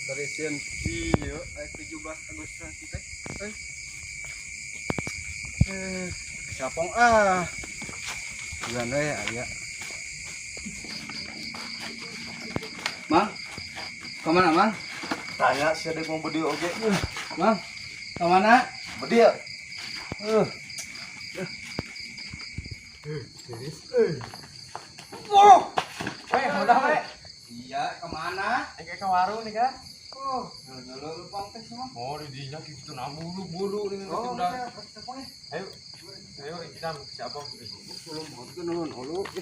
Tradisian iya aya 17 Agustus teh. Siapong ah. Bulan we aya. Mang. Ka mana, Mang? Tanya si adek mau bedi oge. Mang. Ka mana? Bedi ya? Wah. Weh, udah we. Iya, kemana? Kayak ke warung nih kan? Oh, lu lupang teh semua. Oh, di dinya gitu nah bulu-bulu nih Oh, udah. Ayo. Ayo kita siapa?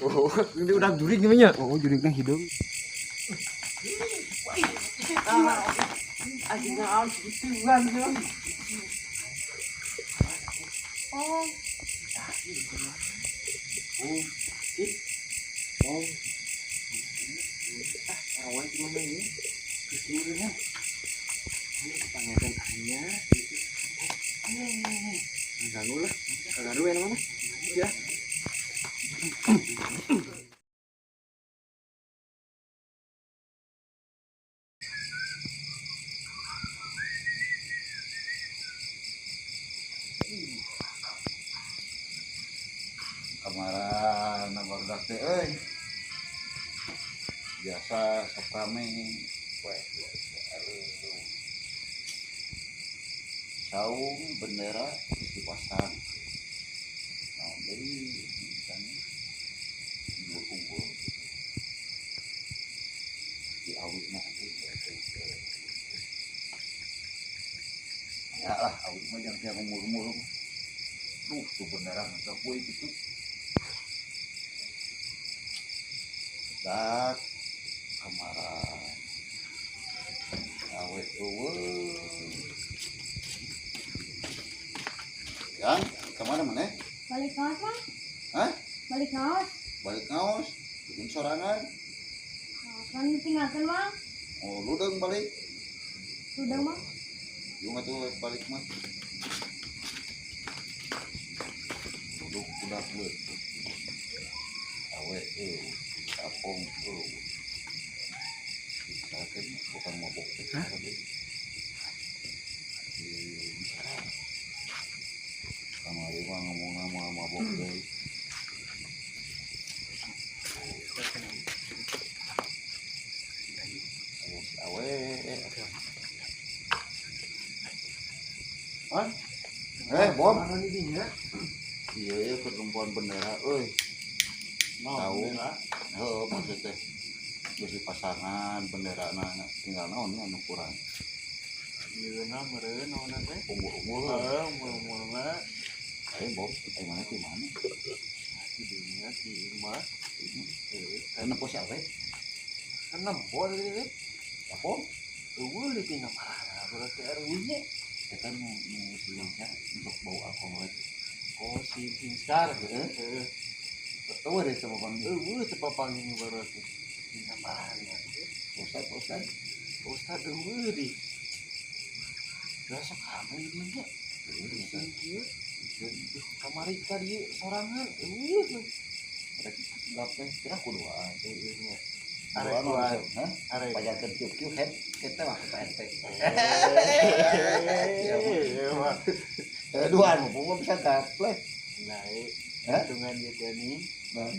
Oh, ini udah jurik gimana? Oh, juriknya hidung. Anjingnya am gituan tuh. Oh, Oh. Ah, awan cuma ini. Kesulitan. Ini kepangetan Anya. Ganggu lah. Ganggu ya mana? Ya. Kamaran barudak teh euy. Biasa sok rame we. Saung bendera geus dipasang. Naon deui kan unggul-unggul. Di awina teh. Ya lah awi mah jangan tiap umur-umur. Duh, tuh bendera mantap we gitu. Dak kamaran awe eueuh. Yang kemana maneh? Balik ngaos, Mang. Hah? Balik ngaos. Balik ngaos, bikin sorangan. Ngaos kan ditinggalkan, Mang. Oh, ludeng balik. Sudah, Mang. Yung atuh balik mah. Duduk udah we. Awe eueuh, apong eueuh. Bisa kan bukan mabok teh. Hah? Kamari mah ngomongna moal mabok deui. Ayo si awe. Hah? Bom. Mana nih dinya? Iya, iya pertumbuhan bendera euy. Tahu. Heuh, maksud teh. Geus pasangan bendera na tinggal naon nya anu kurang. Ieu na meureun naon teh? Unggul-unggul. Heeh, unggul-unggulna. Ayo Bob, ayo mana ti mana? Di dinya di imah. Heeh, kana pos awe? Kan nempo tadi teh. Apa? Eueuh di tinggal parah berarti RW-nya. Eta nu nu silingnya untuk bau alkohol. Oh, si Inskar. Heeh. Heeh. Eueuh deh sama panggil. Eueuh teu papanggih baru teh. Tinggal parah ya. Ustad, Ustad. Ustad eueuh di. Besok kamu ini nya. Eueuh, Kieu. Kamari tadi sorangan eueuh. Rek gape kira kuduaan. Eueuh nya. Arek Arek hah? Arek. Pajakeun kieu-kieu head kita mah ke RT. Iya mah. Duaan mah bisa gaple. Nah, Hah? hitungan dia teh nih. Nah,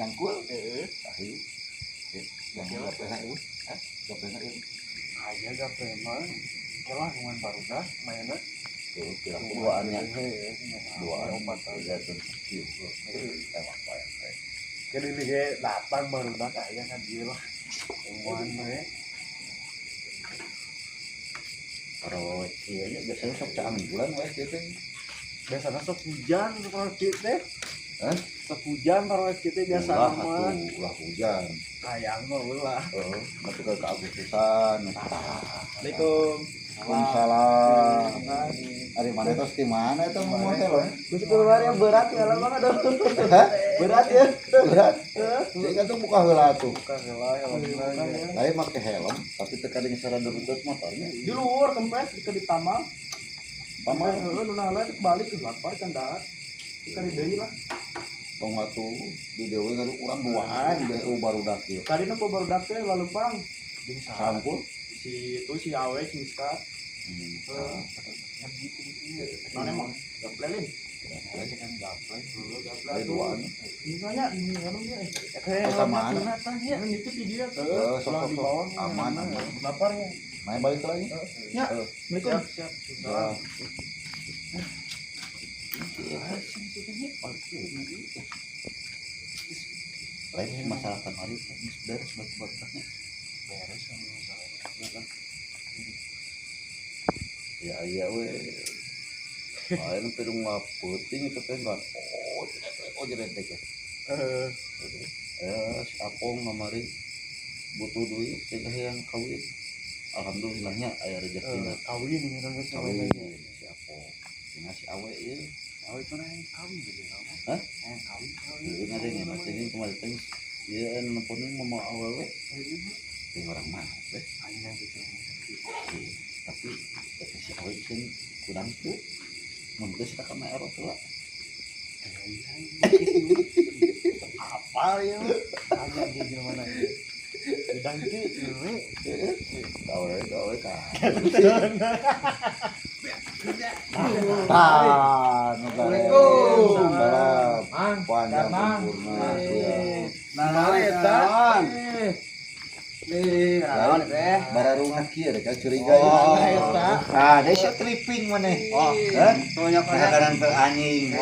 nyangkul. Heeh. Ayo. Yang gape na ieu. Hah? Gape na ieu. Aya gape mah. Kelah kumaha barudak mainna. Tuh, kira kuduaannya. Duaan Duaan opat. pajakeun kieu. Emang Pak RT. Jadi ini kayak datang barudak aya kan dia lah. Kumaha we. Kalau ieu nya biasanya sok caang bulan we kieu teh. Biasanya sok hujan kalau kieu teh. Hah? Sok hujan kalau kieu teh biasa Ulah mah. atuh, ulah hujan. Hayang mah ulah. Heeh, tapi ke Agustusan. Assalamualaikum. Waalaikumsalam. Ari mana tos di mana itu ngomong teh loh? Terus keluar yang berat ya lama kan dong. Hah? Berat ya. Berat. Jadi kan tuh buka heula tuh. Bukan heula helmna nya. Lain make helm, tapi teu kadang secara derutut motornya. Di luar kempes di tamang. Paman Heeh, nu nahala balik ke lapar kan dahat. Kita di deui lah. tong atuh di dewe ngadu urang duaan deh barudak ieu. Tadi nu barudak teh lalupang. Jeung saha? Sampul. Si itu si Awe si Miska. Non emang gaplelin. Kan gaplek. Gaplek Dua. Ini ini anu nya. Sama mana? Ini video tuh. Sok sok aman aman. Lapar ya. Main balik lagi. Ya. Assalamualaikum. Siap, siap. Lain masalah kamari geus beres batu-batanya. Beres sama masalah. Ya iya we. Lain pirung ngapeuting itu teh kan. Oh, oh jerentek ya. Heeh. Si Apong kamari butuh duit teh hayang kawin. Alhamdulillahnya aya rezekina. Kawin ini kan geus kawin si Apong. Tinggal si Awe ieu. Awe itu hayang kawin gitu. Hah? Hayang kawin. Ieu ngadenge mah teh kemarin teh ieu anu nemponin mama awewe. Ting orang mana teh? Aya gitu. Tapi kata si Awe sing kurang tuh. Mun geus ka mah erot lah. Apa ya? Tanya dia gimana ya? Udang teu we. Gawe gawe ka. Tah, Assalamualaikum. Salam. Panjang sempurna. Nah, eta. Naon teh? Bararungat kieu rek curiga ya. Eta. Ah, deui sia tripping maneh. Oh, hah? Kanan teu anjing.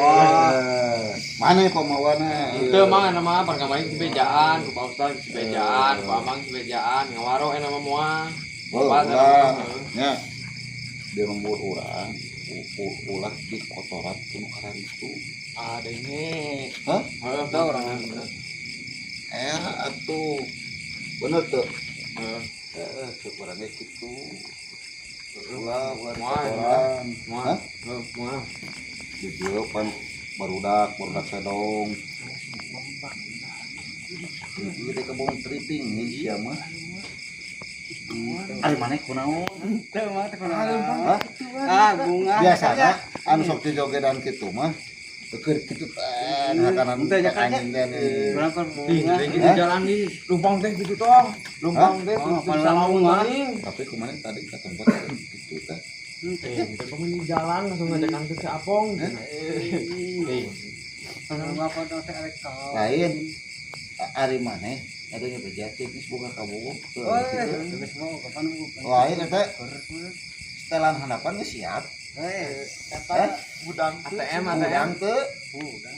Mana pamawana? Itu emang nama apa kemarin si bejaan, ku Pak Ustad si bejaan, ku Amang si bejaan, ngawaro nama moal. Oh, ulah. Nya. Di lembur urang, ulah di kotoran kuno kararitu. Ah, denge. Hah? Heuh, tah urang. Eh, atuh. Bener tuh. Heeh. Heeh, cek urang ge kitu. Ulah, ulah di Moal. kotoran. Moal. Hah? Heuh, moal. Di dieu pan barudak, barudak sedong. Ieu teh kebon tripping nih sia mah. Ari maneh kunaon? Teu mah teh kunaon. Hah? Ah, bunga. Biasana anu sok jogedan kitu mah keur kitu teh hakanan Teu nya kan. anjing teh nih. Urang kan Ih, bunga. teh gitu jalan di lumpang teh gitu toh. Lumpang teh Oh, tuh kalau salah bunga. Tapi kemarin tadi ke tempat gitu teh. Eh, teh pokoknya di jalan langsung ngajakan ke si Apong. Eh, Bunga kono teh arek kau. Lain ari maneh adanya beja geus boga kabogoh. Oh, geus mau kapan Lain eta setelan handapan geus siap. Eh, Eta udang teu. ATM Udang ATM. teu. udang.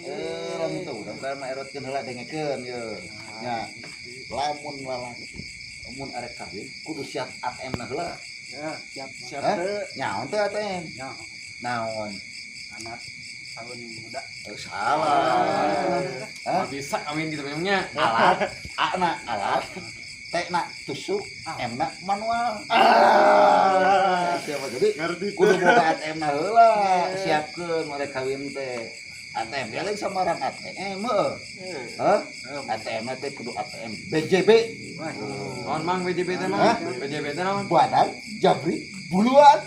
Eh, lamun teu udang teh mah erotkeun heula dengekeun ye. Nya, lamun lalaki lamun arek kawin kudu siap ATM na heula. Ya, siap. Siap Hah? teu. Nyaon teu ATM? Ya, Naon? anak tahun muda. Eh, salah. Hah? Bisa kawin gitu memangnya. Alat, A na alat, T na tusuk, M na manual. Ah, siapa jadi? Ngerti Kudu boga ATM na heula, siapkeun mereka kawin teh. ATM dia lain samarang ATM heuh. Hah? ATM na teh kudu ATM BJB. Naon Mang BJB teh Mang? Hah? BJB teh naon? Badan Jabri buluan.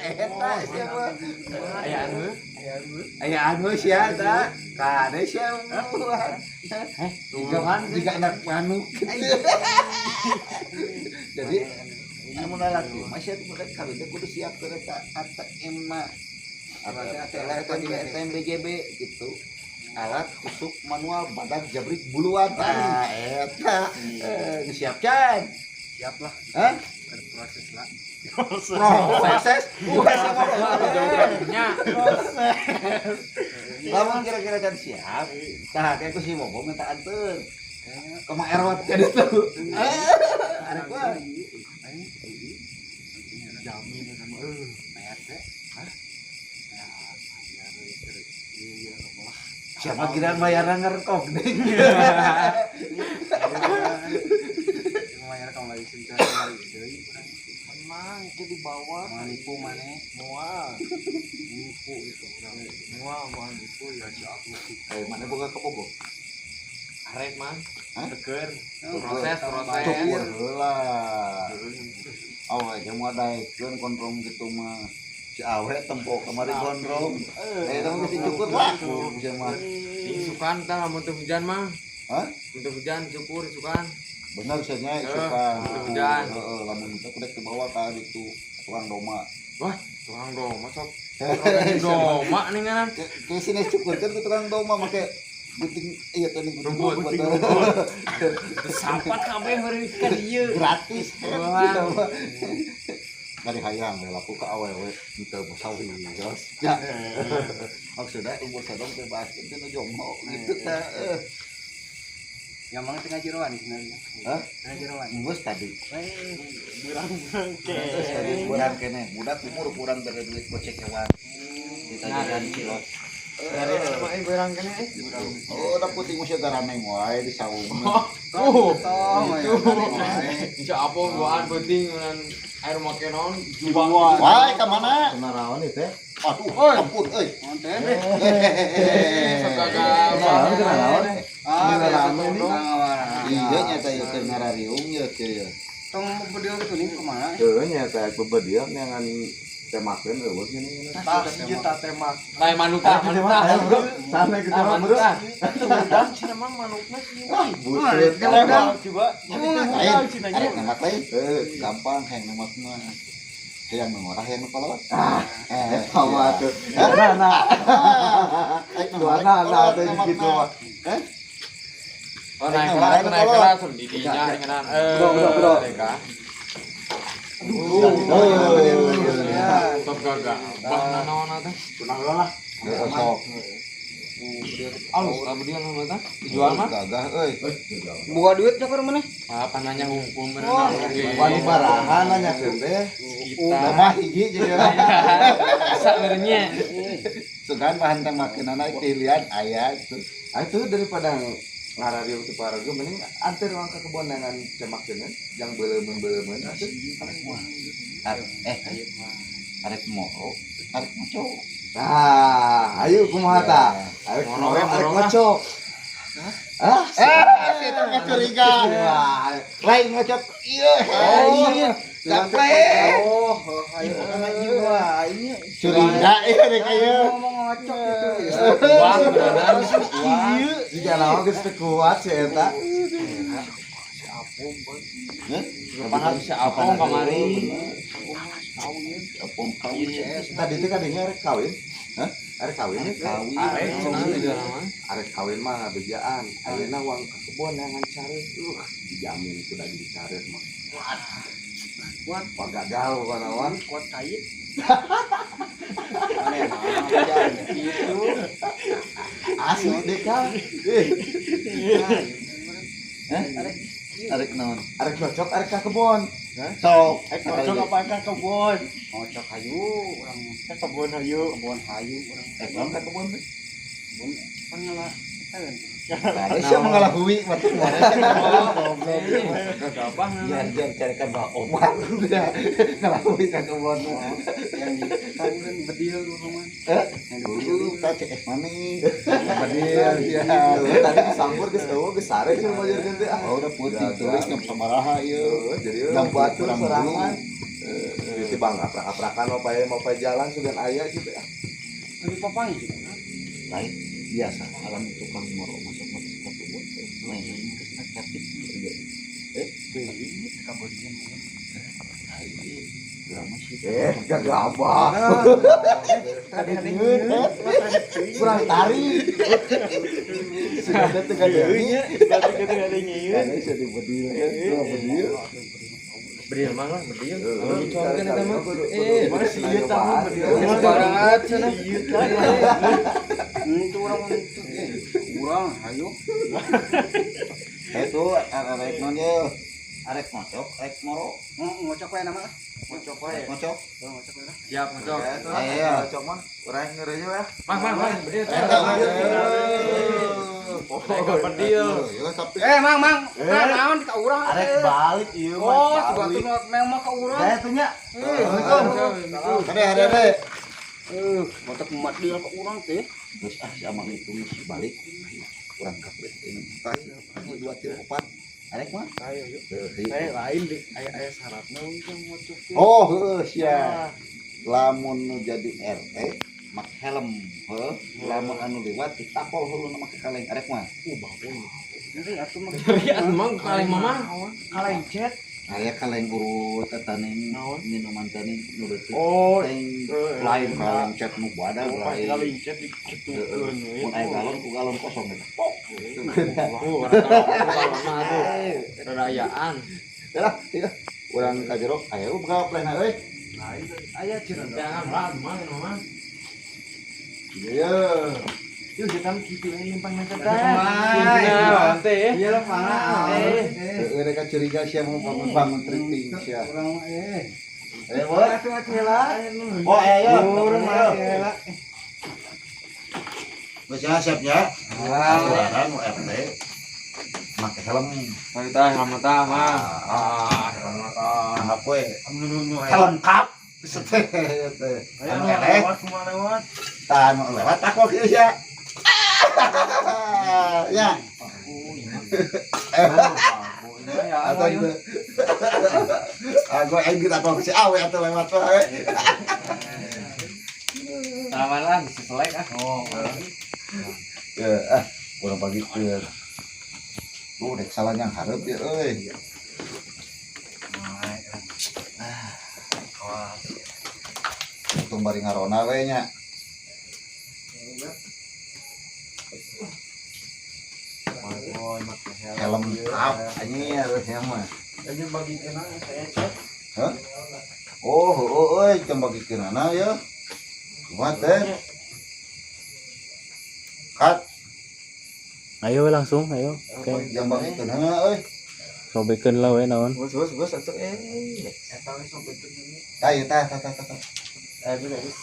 Eta siapa? Aya anu. Aya anu sia eta. Kade sia buluan. Buluan Jika anak manuk. Jadi lamun lalaki masih atuh mereka kawin teh kudu siap ke eta ATM mah. ATM ATM BJB gitu. Alat tusuk manual badak jabrik buluan. Nah, eta geus siap can. Siap lah. Hah? Berproses lah. Proses. Bukan sama Nya. Lamun kira-kira can siap, tah kayak ku si Bobo minta anteun. Kema erot jadi tuh. Arek gua. Jamin sama Mayar teh. Hah? Ya, bayar iya lah. Siapa kira bayar ngerkok deh. Mayar kamu lagi sencar lagi deui. Emang itu di bawah Menipu maneh. Moal. Nipu itu. Moal moal nipu ya si aku sih. Eh, mana boga kabogoh? Arek Mang. Hah? Teker. Proses proses. Cukur heula. Awe ge moal daekeun kontrong gitu mah. Si awe tempo kamari gondrong. Eh, eta mah geus dicukur lah. Sia mah. Isukan tah lamun teu hujan mah. Hah? Untuk hujan cukur isukan. Bener sia isukan. Hujan. Heeh, lamun teh kudu dibawa ka ditu tukang doma. Wah, tukang doma sok. Tukang doma nih ngaran. Kayak sini cukurkeun ku tukang doma make gunting ieu teh ning Rumput. Sapat kabeh beureun ka dieu. Gratis. Dari hayang we laku ka awewe henteu masawi jos. Ya. Maksudna umur sadong teh bahas teh nu jomblo gitu teh. Yang banget tengah jeroan sebenarnya. Hah? Tengah jeroan. Geus tadi. Burang-burang Geus tadi kurang keneh. Budak umur kurang dari duit gocek hewan. Kita jajan cilok. Dari mah burang keneh. Oh, da puting mah garaneng wae di saung. Oh, itu. Bisa apa buaan penting dengan air make naon jubang. Wae ka mana? Kenaraon ieu teh. Aduh, ampun euy. Naon teh? Kenaraon. Ah, Rame nih. Iya nyata ieu teh ngarariung ieu teh. Tong bedil gitu nih kemana? Heuh nya teh bebedieu neangan temakeun eueuh gini. Tah sejuta temak. Lain manuka, manuka. Ayo bro, sana kita mah bro. Udang cina mah manukna sih. Buset. Coba. Lain, arek nembak lain. Gampang hayang nembak mah. Hayang nu ngorah hayang nu kolot. Ah, Sama tuh. Nah, nah, tuh gitu mah. Hah? Oh, naik kelas, naik kelas, di dinya dengan Bro, bro, bro. Top gagah. Bah naon teh? Tunang lah. Sok. Alus lah bedian mah teh. Dijual mah. Gagah euy. Buka duit nya keur maneh? Apa nanya hukum berenang oge. Wani barahan nanya teh. Kita Mah hiji jadi bisa merenya. Sugan bahan teh makeunana pilihan aya itu. Ah itu daripada ngarariung teu paraga mending anter urang ka kebon dengan cemakeun jang beuleum-beuleum atuh. Arek moro, arek maco. Nah, ayo kumaha tah? Arek moro, arek maco. Hah? Eh, si teh curiga. Lain ngocok. Iya. Iya. Capek. Oh, ayo ayo wah ini Curiga ieu rek ieu. ngomong ngocok gitu. Wah, beneran. Iya. Jika naon geus teu kuat si eta. Si Apung, Boy. Hah? Padahal si Apung kamari. Apung kawin. Tadi teh kadangnya arek kawin. Hah? Arek kawin ya? Kawin. Arek cenah di dalam mah. Arek kawin mah bejaan. Ayeuna uang ka kebon yang cari. Dijamin ku daging cari mah. Kuat. Kuat. Wah gagal pokokna mah. Kuat kait. Aneh aja gitu. Asli deh kang. Hah? Arek naon? Arek cocok arek ka kebon. Sok. Arek cocok apa ka kebon? Ngocok hayu urang Ka kebon hayu. Kebon hayu urang. Naon ka kebon teh? Kebon pan ngalah eta. Nah, sia mengalahui mah tuh. Gagabah. Jar-jar carikan bah omat. Ngalahui ka kebon. Yang di tangan bedil rumah. Eh, dulu ta CS mana? Bedil ya. Tadi disampur geus eueuh geus sare cenah majarkeun teh. Oh, udah putih tulis ngam sabaraha ieu. Jadi Jam batur kurang sorangan. Di bang aprak-aprakan mau pae jalan sugan aya gitu ya. Tapi papang gitu. Lain biasa alam tukang moro masuk masuk ke kebun. Lain geus capek. Beli kabodian. Gagabah. Kurang tarik. Sudah ada tengah deui. Karena bisa dibedil, bedil. Bedil mah lah, bedil. Heeh. Kan eta mah. Masih ieu tah bedil. Barat cenah. Itu orang itu. Urang hayu. Itu arek non ye. Arek ngocok, arek moro. Ngocok we nama. Ngocok we. Ngocok. Ngocok we. Siap ngocok. Ayo. Ngocok mah urang ngeureuyeuh ya. Mang mang mang bedil. Bedil. Eh, mang mang. Naon ka urang? Arek balik ieu mah. Oh, sebatu memang ka urang. Saya teh nya. Assalamualaikum. Hade hade hade. Botak mat dia ka urang teh. Terus ah si amang itu mesti balik. Kurang kabeh ini. 2 3 4. Arek mah? Ayo yuk. Ayo. Lain deh, aya syaratna untuk ngocok. Oh, heueuh sia. Lamun nu jadi RT mak helm, heuh. Lamun anu lewat ditapol heuluna make kaleng. Arek mah? Bangun. Nyeri atuh mah. Nyeri atuh mah kaleng mama. Kaleng cet. Aya kaleng urut eta ning minuman teh ning nu leutik. Oh, lain kaleng cet nu badag lain. Kaleng cet diketukeun we. Mun aya galon ku galon kosong eta. Pok. Oh, rada mah atuh. Rarayaan. Lah, iya. Urang ka jero aya buka plena euy. Aya cenah. Jangan lah mah mah. Iya. Yuk kita kitu we lempang na teh. Iya, teh. Iya lah pang. Heeh, rek curiga sia mau bangun tripping sia. Urang mah eh. Eh, boleh. Atuh atuh lah. Oh, ayo. Urang mah lah. Geus ya siap ya. Aturan nu RT make helm. Kita helm tah mah. Ah, helm tah. Anggap we helm kap. Teh teh. Anu eleh. Lewat kumaha lewat. Tah anu lewat takok ieu sia. Ya. Atau gitu. Aku aing kita kok si awe atau lewat wae. Salaman lah, bisa selek ah. Oh. Ya, ah, urang pagi keur. Lu rek salah yang hareup ya euy. Untung bari ngarona we nya. Helm kap anjing harusnya mah. Ini bagi kenang saya cek. Hah? Oh, oh, euy, can bagikeunana ya. Kumaha teh? Kat, Ayo langsung, ayo. Oke. jang bagikeunana euy. Sobekeun lah we naon. Bos, bos, bos, atuh eh. Eta we sok betul ini. Tah, ieu tah, tah, tah, tah. Eh, bisa, bisa.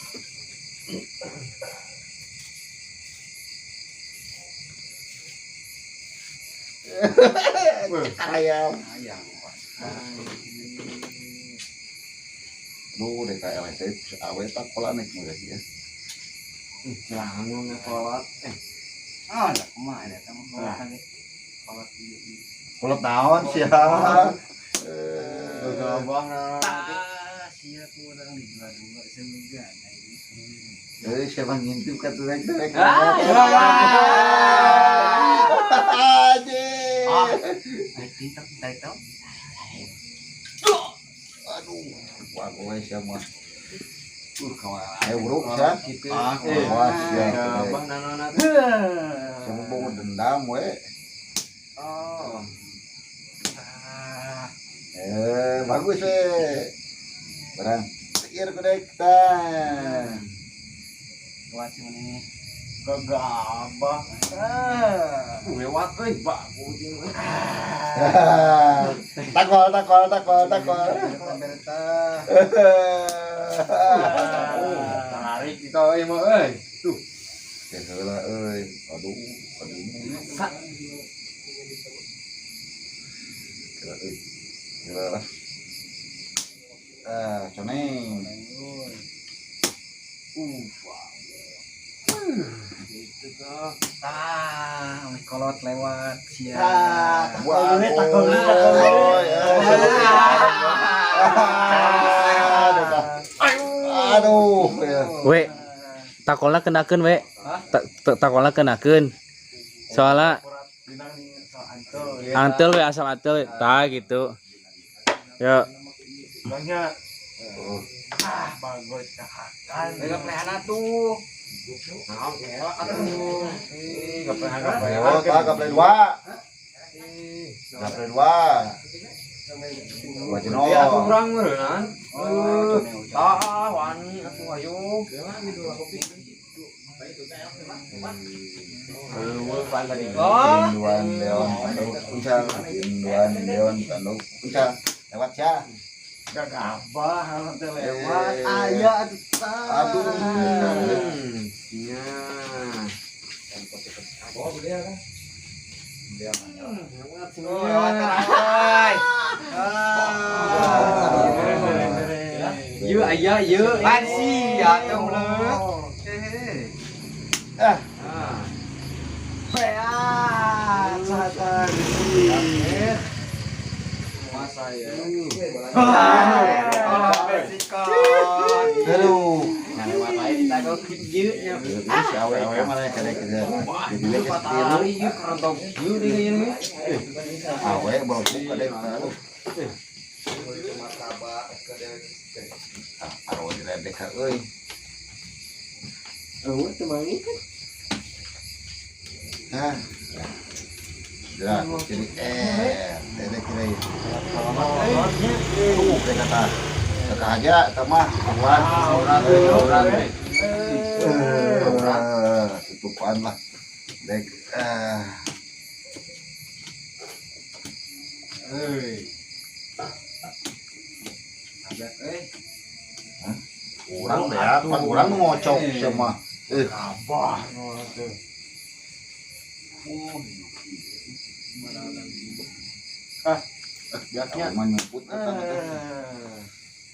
Ayam. Ayam. Duh, dek LSD awe tak pola nek meureun ya. Jangan ngekolot. Ah, ada kumaha eta mah kolot tadi. Kolot ieu ieu. Kolot naon sia? Gagabah nah. Ah, sia kurang dijual dua semoga nah ini. Jadi siapa ngintip ka turek turek. Ah, Anjing. Ah, tidak tidak tahu. Aduh, wah gue siapa? Kawan. Ayo bro, sia. Gitu. Ah, Wah, sia. Gagabah nanona. Siapa bawa dendam we? Oh. Ah, Bagus we. Barang. Pikir kudek tah. buat si ini. Gegabah. Ah. Lewat euy, bagus jeung. Takol, takol, takol, takol. Berta. Tarik kita euy mah euy. Tuh. Ya heula euy. Aduh, aduh. Gila euy. Gila lah. Ah, coneng. Gitu tuh. Ah, kolot lewat sia. Ah, takol dulu, takol dulu, takol dulu. Aduh, ya. We, takolna kenakeun we. Takolna kenakeun. Soalnya antel we asal antel tah gitu. Ya, Banyak. Ah, bagus kahakan. Pegang tuh. Nah, kelak atuh. Eh, gaplehan gaplehan. Oh, tah gaple dua. Gaple dua. Dua jenol. Ya atuh urang meureunnan. Tah, wani atuh ayo. Eueuh pan tadi. Induan Leon tanduk uncal, Induan Leon tanduk uncal. Lewat ya. Gagabah kalau teh lewat. Eh. Aya atuh. tah. Aduh. Nya. Oh, beli ya kan? Oh, lewat terai. Ah. Ieu aya ieu. Pan sia teh uleuk. Ah, Ah. Peat satan. Masa ya. Oh, besikot. aduh. Nah, lewat wae kita kok. Ieu nya. Si awe-awe mah kadek kieu. Jadi we geus tilu. Ieu kerontok ieu deui ieu. Awe bau kadek taruh. Ah, arwah diledek ka euy. Eueuh teu mangi kan. Hah. Ya, jadi dedek kira ieu. Tuh, dek kata. Kata aja eta mah kuat. Aurat. Tutupan lah. Dek Euy. Abek euy. Urang beak, pan urang ngocok sama. Abah teh. Oh, Biaknya mah nyumput eta mah teh.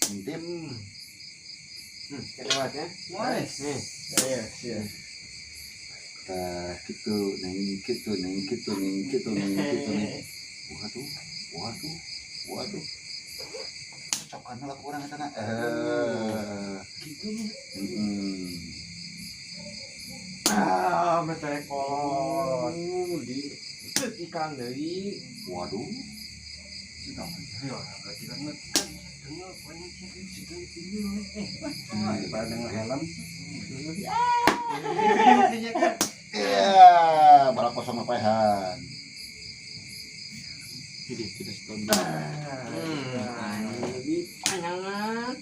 Intip. Kelewatnya. Nice. Nih. Iya, iya. Tah kitu neng kitu neng kitu neng kitu neng kitu neng. Waduh, waduh, waduh. Cocokan lah kurang eta na. Gitu nya. Ah, mete kolot. Di ikan deui. Waduh. Ayo, berarti kan kan dengar pokoknya sih situ ini. Ah, daripada denger helm. Iya, balak kosong lepehan. Jadi tidak setahun. Lebih panjangan.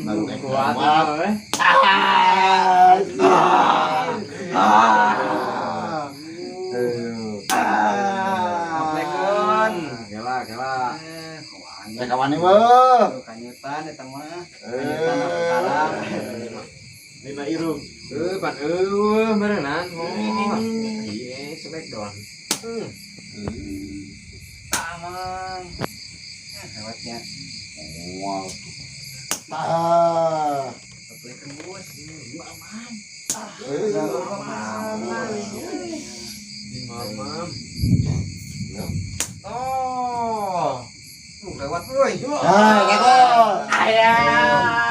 Baru Kuat. kuat. Eh. Ah. Ah. Assalamualaikum. Gela, gela. Eh, kawan mah. Kanyutan eta mah. Kanyutan apa Lima irung. Pan eueuh berenang. Oh. Iya, smackdown. Tamang. Lewatnya. Mual tuh. Ah. Assalamualaikum bos. Aman. Di mamam. Oh. Lewat euy. Nah, lewat. Ayah.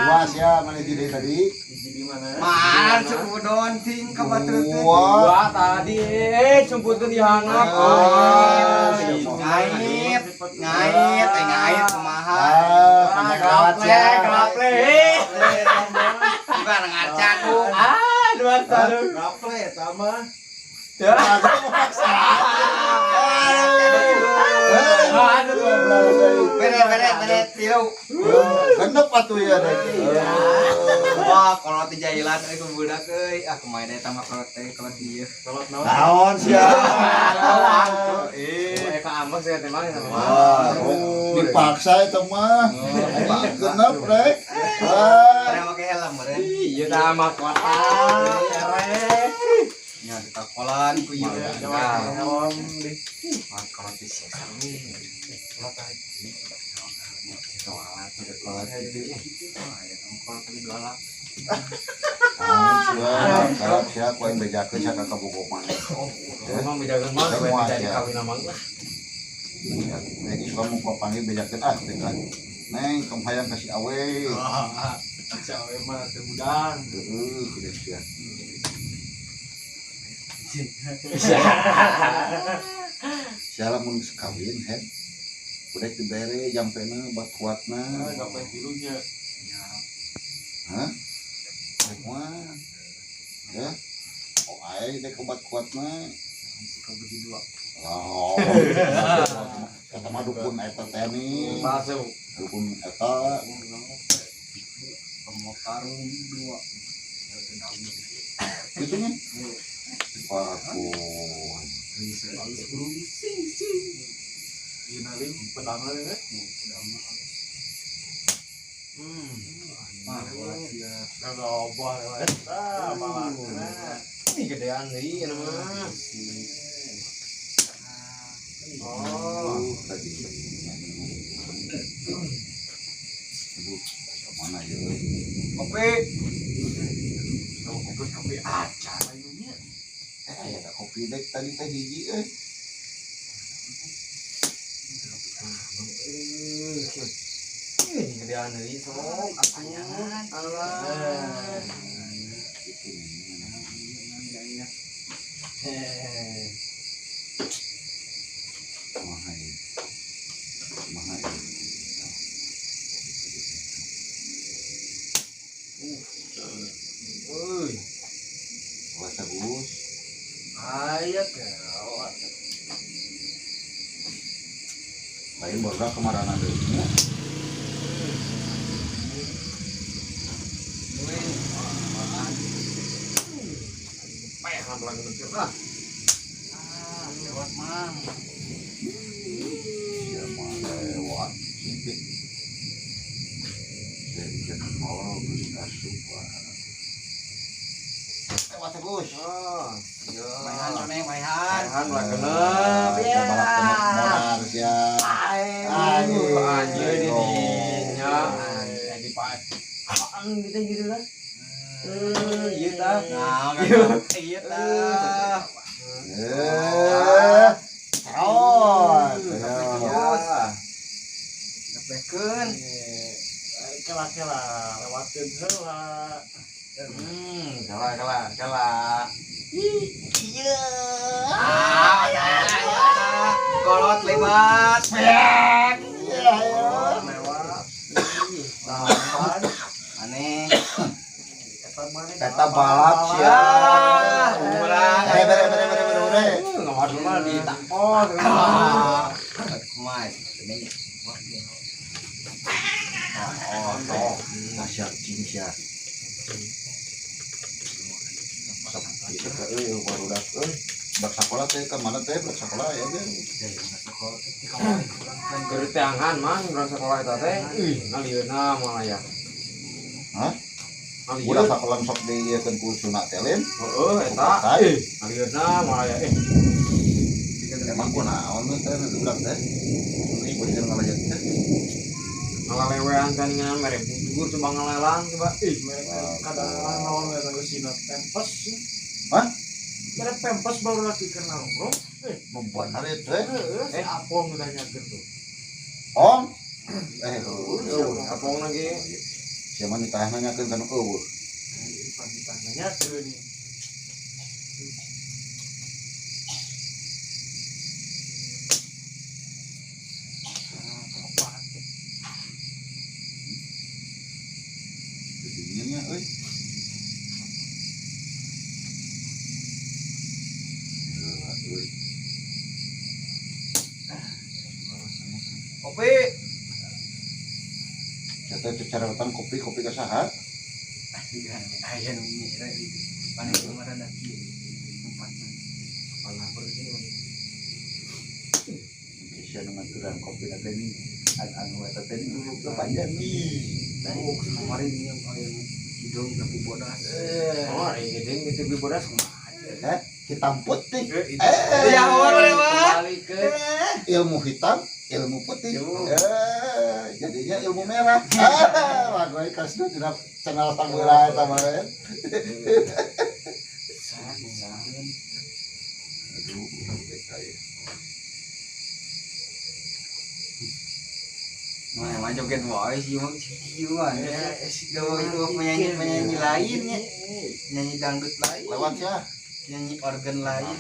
Dua sia mana jadi tadi? Hiji di mana? Man, sepudon ting ka batur teh. Dua tadi, semputkeun di handap. Ngait, ngait, ngait kumaha. Ah, panjang lewat sia. Gaple. Bukan ngaca ku. Ah, dua satu. Gaple eta mah. Bere bere bere tilu. Genep atuh ya dek. Wah, kalau ti jailan euy ku budak euy. Ah, kumaha eta mah kalau teh kalau ieu. Naon sia? Eka ambek saya teh mah sama. Wah, dipaksa eta mah. Genep rek. Ah. Ada make helm meureun. Iya dah mah kota. Ya ditakolan ku ieu. Helm di. Wah, kalau ti sesami. Naon sia? Kalap sia ku aing bejakeun sia ka kabogoh maneh. Emang bejakeun mah jadi kawin sama lah. Neng suka mau panggil bejakeun ah teh kan. Neng kamu hayang kasih awe. Si awe mah teu hudang. Heeh, kudu sia. Sia lamun geus kawin het. Kudu dibere jampena bat kuatna. Ngapain tilunya? Hah? Rek mah. Ya. Oh aing dek obat kuatna. Suka bagi dua. Oh. Eta mah dukun eta teh nih. Palsu. Dukun eta. Mau karung dua. Gitu nya. Pakun. Sing sing. Ieu nalim pedangna teh. Mah lewat ya. Loba lewat. Ah, balakna. Ini gedean deui ieu mah. Oh, tadi. Aduh, mana ya? Kopi. Kopi kopi acan nya. Aya da kopi dek tadi teh hiji euy. Ini Gedean deui sok atuh. Alah. Kumaha ieu? Kumaha ieu? Euy, Awas Agus. Aya gawat. Lain barudak kamarana deui nya. Payah lagi mikir ah. Ah, lewat mang. Sia mah lewat. Jadi jangan mau geus asup. Lewat Agus. Oh, iya. Maihan maneh maihan. Maihan lah genep. Ya. Balap genep modar sia. Anjir, anjir di dinya. Di pak. Apaan gitu gitu lah. Eh, ieu tah. Nah, kan. Iya tah. Eh. Cerot. Terus. Ngepekeun. Kela-kela lewatin heula. Kalah kalah kalah. Iya. Kolot lewat. Iya, ayo. Lewat. Tahan. Aneh. Eta maneh Eta balap sia. Ah, ulah. Bere bere bere bere bere bere. Nggak mah ditampol. Kumaha? Ini. Oh, oh. Tasya cing sia. Sok ieu teh euy barudak euy. Bak sakola teh ka mana teh bak sakola ya ge. Keur teangan mang urang sekolah eta teh. Ih, ngalieuna moal aya. Hah? Ngalieun. Budak sakola sok diieukeun ku sunat teh lain. Heeh, eta. Ih, ngalieuna moal aya. Eh, Emang kunaon teh budak teh? Geus beureun ngalajet teh. ngalalewean kan ngan mere bujur coba ngalelang coba. Ih, Kadang-kadang lawan eta geusina pempes. Hah? Mere pempes baru lagi keur nongkrong. Bener teh. Heeh, si Apong udah nyageun tuh. Om. Eh, heueuh. apong lagi. Sia mah ditah nanyakeun kana eueuh. Pagi-paginya tuh nih. Dinginnya euy. Heula euy. Kopi. Sia teh carawetan kopi kopi ka saha? Aya nu nyira itu. Pane kemarin ada kieu tempat. Apalah bersih. Sia nu ngaturan kopi na teh nih. Anu eta teh nih dulu panjang nih. Oh, kemarin yang aya hidung tapi bodas. Oh, ari geudeung geus beli bodas kumaha. Eh, hitam putih. Eh, Eh, Ya, boleh, Pak. Kembali ke ilmu hitam, ilmu putih. Eh, jadinya ilmu merah. Ah, bagus kasih dina channel Samurai eta mah. Aduh, kayak Mana mah joget wae sih mah kieu mah. Itu penyanyi-penyanyi lain ya. Nyanyi dangdut lain. Lewat ya. Nyanyi organ lain.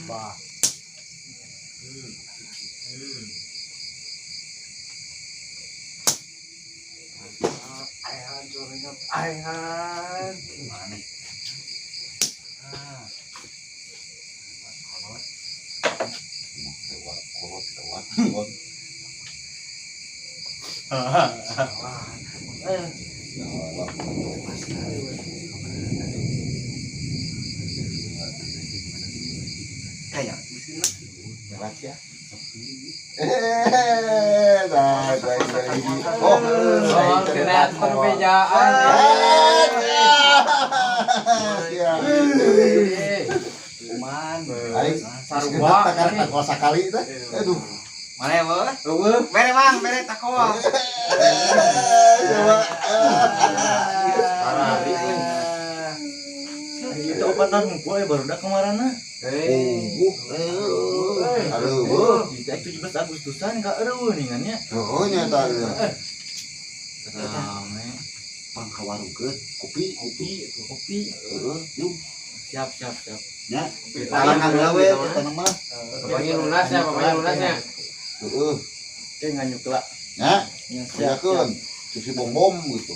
Aihan coringan aihan. Mana? Ah. Kolot. Lewat, kolot, lewat, kolot. Lewat. Kayak mesin lah. Lewat ya. Eh, nah, oh, Oh, kena perbedaan. Siap. Cuman. Aing Sarua. Sarua takar sakali teh. Aduh. Mana ya, Bos? Eueuh. Bere, Mang, bere takwa. Coba. Parah euy. Itu obatan gua ya baru dah kemarin. Eh. Aduh. 17 Agustusan ka eueuh ningannya. Oh, nya eta. Rame. Pang ka warung ke kopi Kopi itu kopi. Heeh, yuk. Siap siap siap. Nya. Talangan gawe eta mah. Bapaknya lunas ya, bapaknya lunasnya. Heeh. Kayak nganyuk lah. Nya, Ya, siap. siap. Susi bom bom gitu.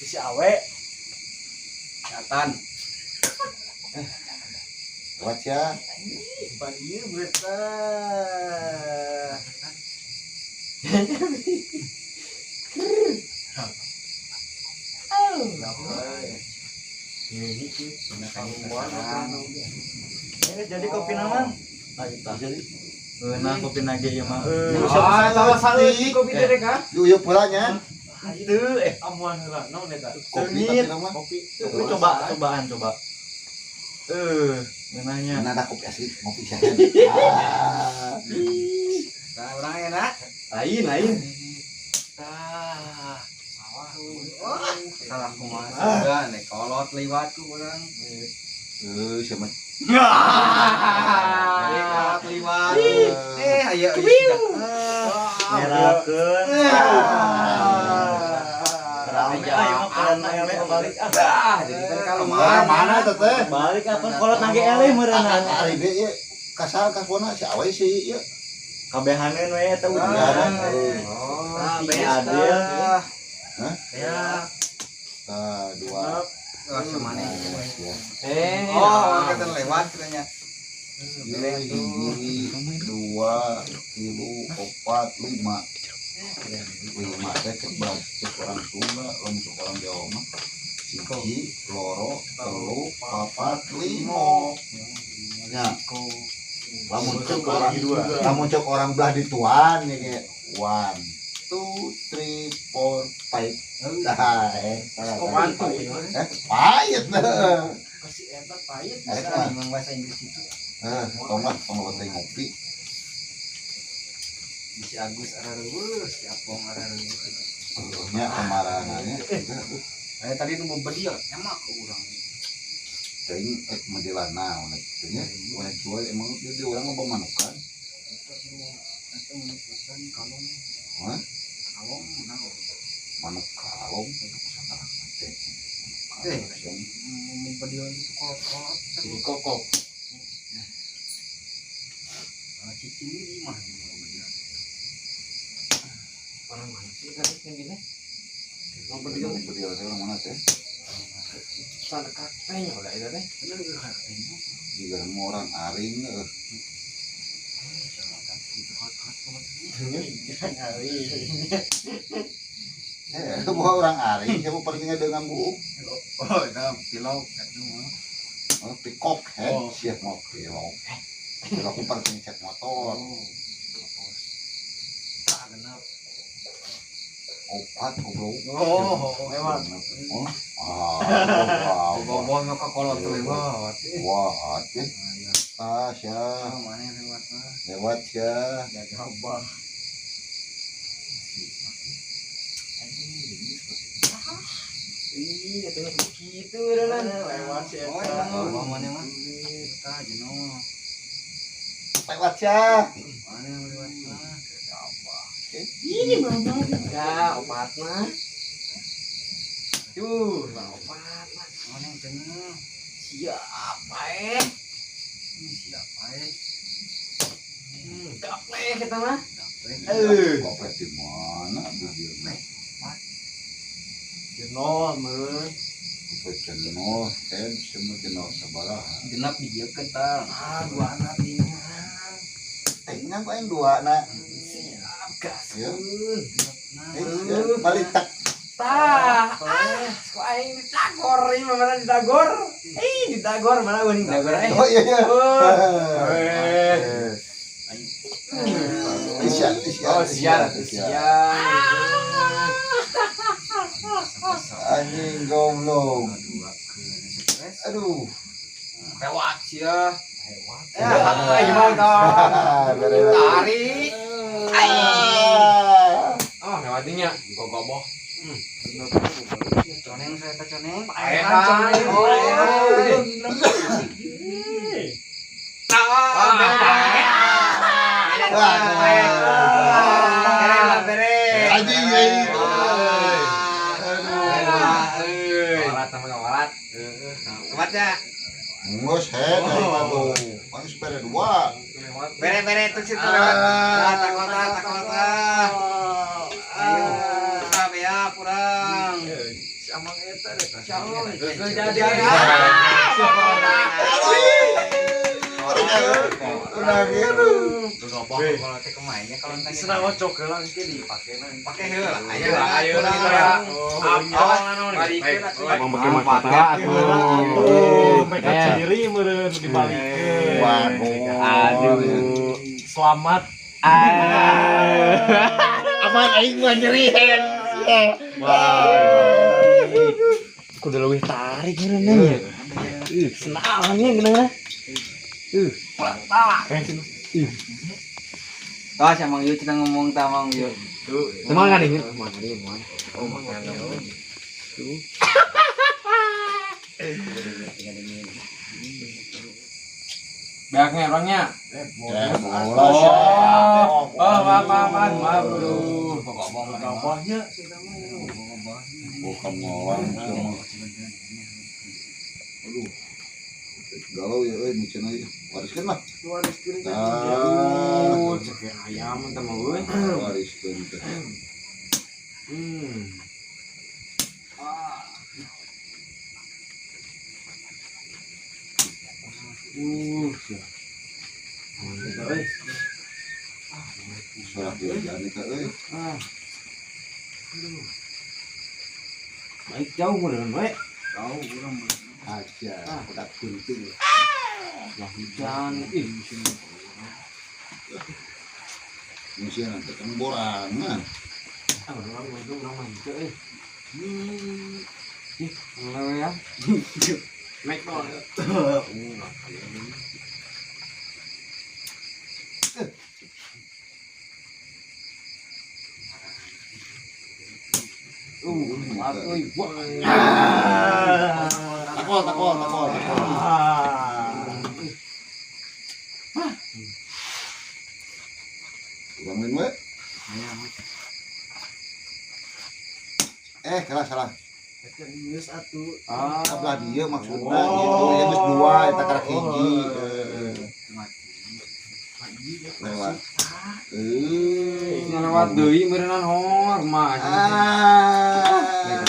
Si awe. Catan. Lewat ya. Pan ieu berita. Oh. Ini jadi kopi namang. Jadi Nah, kopi nage ieu mah. Ah, tawa saeutik kopi teh rek ah. yuk yuk pulanya. Itu amuan heula naon eta? Kopi tapi nama. Kopi. Coba cobaan coba. Ngeunahnya. Mana ada kopi asli, ngopi siapa? Ah. Nah, urang enak. Lain, lain. Tah, sawah. Salah kumaha sudah nek kolot liwat ku urang. Siapa? Nek kolot liwat. Aya ieu. Ngerakeun. Rame Ayo mah kolot nage balik ah. Ah, jadi kan kalau Mana mana teteh? Balik apa kolot nage eleh meureunana. Ari ge ieu kasar kasbona si awe si ieu. Kabehaneun we eta Iya, ujian. Oh, Ah, Si Adil. Hah? Ya. Tah, dua. Wah, semane. Ya. Oh, kata lewat katanya. Hiji, dua, tilu, opat, lima. Lima teh cek cek orang Sunda, lamun cek orang Jawa mah. Siji, loro, telu, papat, limo. Ya. Lamun cek orang lamun cek orang belah dituan ya kayak 1 2 3 4 5. Nah, Mantu. Pahit nah. Kasih eta pahit. Eta. Emang bahasa Inggris itu. Tong lah, tong loba teh ngopi. Si Agus arareuweus, si Apong arareuweus. Nya kemaranannya. Tadi nu bedieu nyamak ke urang. Teuing ek modelan naon kitu nya. Ulah jual emang di urang loba manukan. Eta manukan kalong. Hah? Kalong naon? Manuk kalong salah teh. Eh, bedieu itu kolot-kolot. Si kokok. Cicing ini mah bedieu. Orang mana sih tadi yang gini? Mau Bedieu bedieu bedieu teh orang mana teh? sana kakeknya udah itu teh. Jika mau orang aring eueuh. Bukan orang aring, siapa perginya dengan bu? Oh, itu pilok itu mah. Oh, peacock head, siap mau pilok. Pilok ku pergi cek motor. Tak genap. Opat goblok. Oh, lewat. Oh, ah, Bawa ke kolot lewat. wah, teh. Ah, sia, Mana yang lewat mah? lewat sia. Jaga abah. Ih, katanya begitu beneran. Lewat si Oh, eta. emang mana mah? Tah jenuh. Lewat sia. Mana yang lewat mah? Ini mama. Ya, opat mah. Tuh, bang opat mah. Mana yang jenuh? Siapa eh? Ini siapa eh? Gaple kita mah. Gaple. Kopet di mana beliau mah? Jenol meureun. Kopet jenol, head semua jenol sabaraha. Genap dijiekeun tah. Ah, dua anak lima. Teh nya kok yang dua na. Siap, gas. Ya. Nah. Balik tak. Tah, ah, kok aing ditagor ini mana ditagor? Ih, ditagor mana geuning ditagor eh. Oh iya iya. Oh. Isya, isya, Oh, sial, sial. Anjing goblok. Dua ke stres. Aduh. Lewat sia. Lewat. Ya, gimana tah? Tarik. Ah. Oh, lewatnya gogoboh. Coneng saya teh coneng. Ehan. Oh. Anjing anjing. Lewatnya. Geus head aing mah tuh. Paling sepeda dua. Bere-bere itu situ lewat. Ah, takota, takota. Ayo, ya kurang. Si Amang eta deh. Jadi. Udah gitu. Kalau teh kemainnya kalau tadi. Senang ngocok heula engke dipakena. Pakai heula. Ayo, ayo gitu ya. Apa? Emang pakai mahkota Oh, mereka sendiri meureun dibalikeun. Waduh. Aduh. Selamat. Aman aing mah nyerihen. Kudu leuwih tarik meureun nya. Ih, senalnya geuna. Tuh, si Amang Yu cenah ngomong ta Amang Yu. Semangat nih. Semangat nih, semangat. Beaknya orangnya. Ya, bola sih. Oh, maaf, maaf, maaf, maaf, aduh. Gabahnya Bukan ngawang sama. Aduh. Galau ya euy micen euy. Wariskeun lah. wariskeun teh. Tah, Cek ayam teh mah euy. wariskeun teh. Sorak jajan eta euy. Baik jauh meureun we. Jauh urang mah. Aja, budak kunting. Lah hujan. Ih, Misia nanti kan borangan. ah urang mah itu urang mah henteu euy. Ih, lewe ya. Mek dong. Atuh, wah. Takol, takol, takol, takol. Urang lain we. Eh, salah salah. Eta geus atuh. Ah, Kabelah dieu maksudna gitu. Ya geus dua eta karak hiji. Heeh. Lewat. Eh. lewat deui meureunnan hor mah. Ah.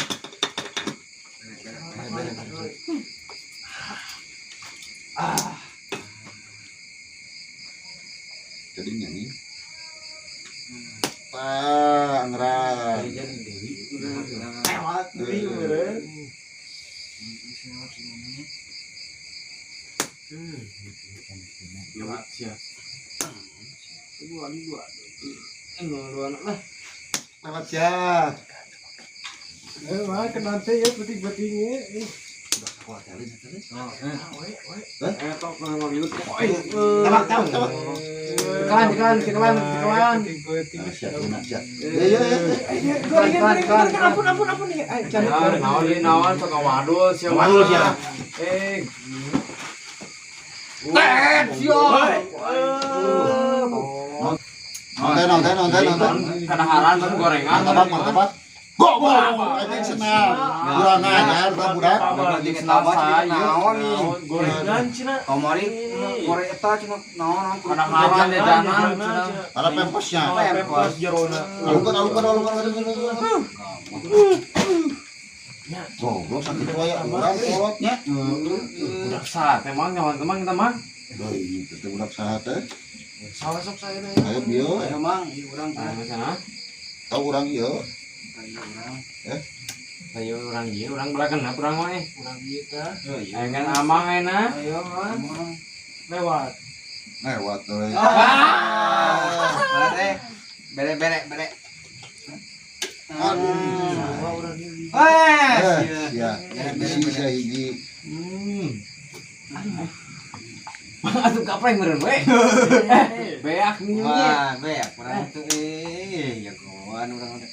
Jadi nyanyi. Pangeran. Lewat deui meureun. Lewat sia. Dua dua. Dua anak lah. Lewat ya. Eh, mah kena teh ya penting-pentingnya. Eh, Eh, tok nama miut. Tabak, tabak, tabak. Cekelan, cekelan, cekelan, cekelan. Penting-penting. Siap, siap. Ya, ya, ya. Gorengan, gorengan, gorengan, ampun, ampun, ampun ya. Ay, cari. Naon deui naon sok wadul sia. Wadul sia. Eh. Tet sia. Nonton, nonton, nonton, nonton. Kadaharan tapi gorengan. Martabak, martabak. Goblok, anjing senang. Kurang ajar tah budak. Naon nih? Gorengan cenah. Kamari gore eta cenah naon kadaharan jajanan cenah. Ada pempesnya. Pempes jerona. Alukan, alukan, alukan, alukan, alukan. Goblok sakit wae urang kolotnya. Budak saha teh mang nyawan teman kita mang. Deui teh budak saha teh? Salah sok saya na. Ayo bieu. Ayo mang, ieu urang teh. Sana. Tau urang ieu. Ayo urang ieu, urang belakeun urang mah eh. Urang ieu tah. Ayo kan amang ayeuna. Ayo mah. Lewat. Lewat euy. Bere bere bere bere. Aduh. Wah, urang ieu. Eh, Eh, sia. Bisi sia hiji. Atuh kapreng meureun we. Beak nih. Wah, beak urang teh eh jagoan urang teh.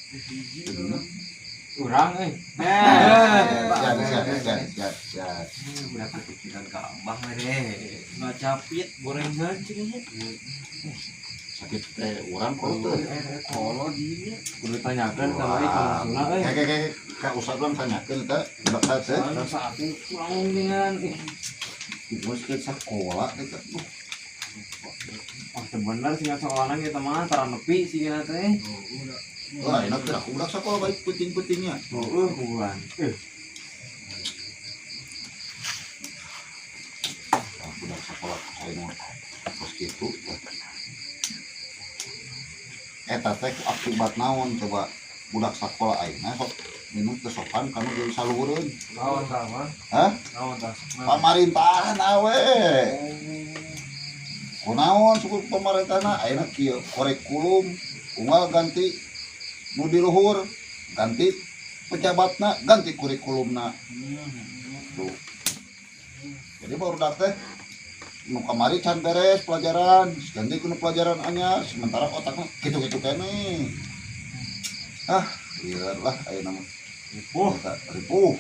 Urang euy. Siap, siap, siap, siap, siap. Udah kepikiran ke abah mere. Nggak capit gorengan cenah. Sakit teh urang kolot teh. Kolot dinya. Kudu ditanyakeun sama ieu ka maksudna euy. Kayak ka ustad urang tanyakeun eta budak teh. Saat ini kurang dengan ih. Geus ke sakola eta. Wah, teu bener sih sekolahna kita mah tara nepi sih kita teh. Wah, enak teh aku budak sakola balik penting-pentingnya. Heeh, bulan. Budak sakola saya mah kos kitu. Eta teh akibat naon coba budak sakola ayeuna sok minum teu sopan kanu jadi saluhureun. Naon tah mah? Hah? Naon tah? Pamarintahan awe. Kunaon suku pamarentahna ayeuna kieu kurikulum unggal ganti nu di luhur, ganti pejabatna, ganti kurikulumna. Tuh. Jadi barudak teh nu kamari can beres pelajaran, ganti kudu pelajaran anyar, sementara otakna kitu-kitu keneh. Ah, lieur lah ayeuna mah. Ripuh, ripuh.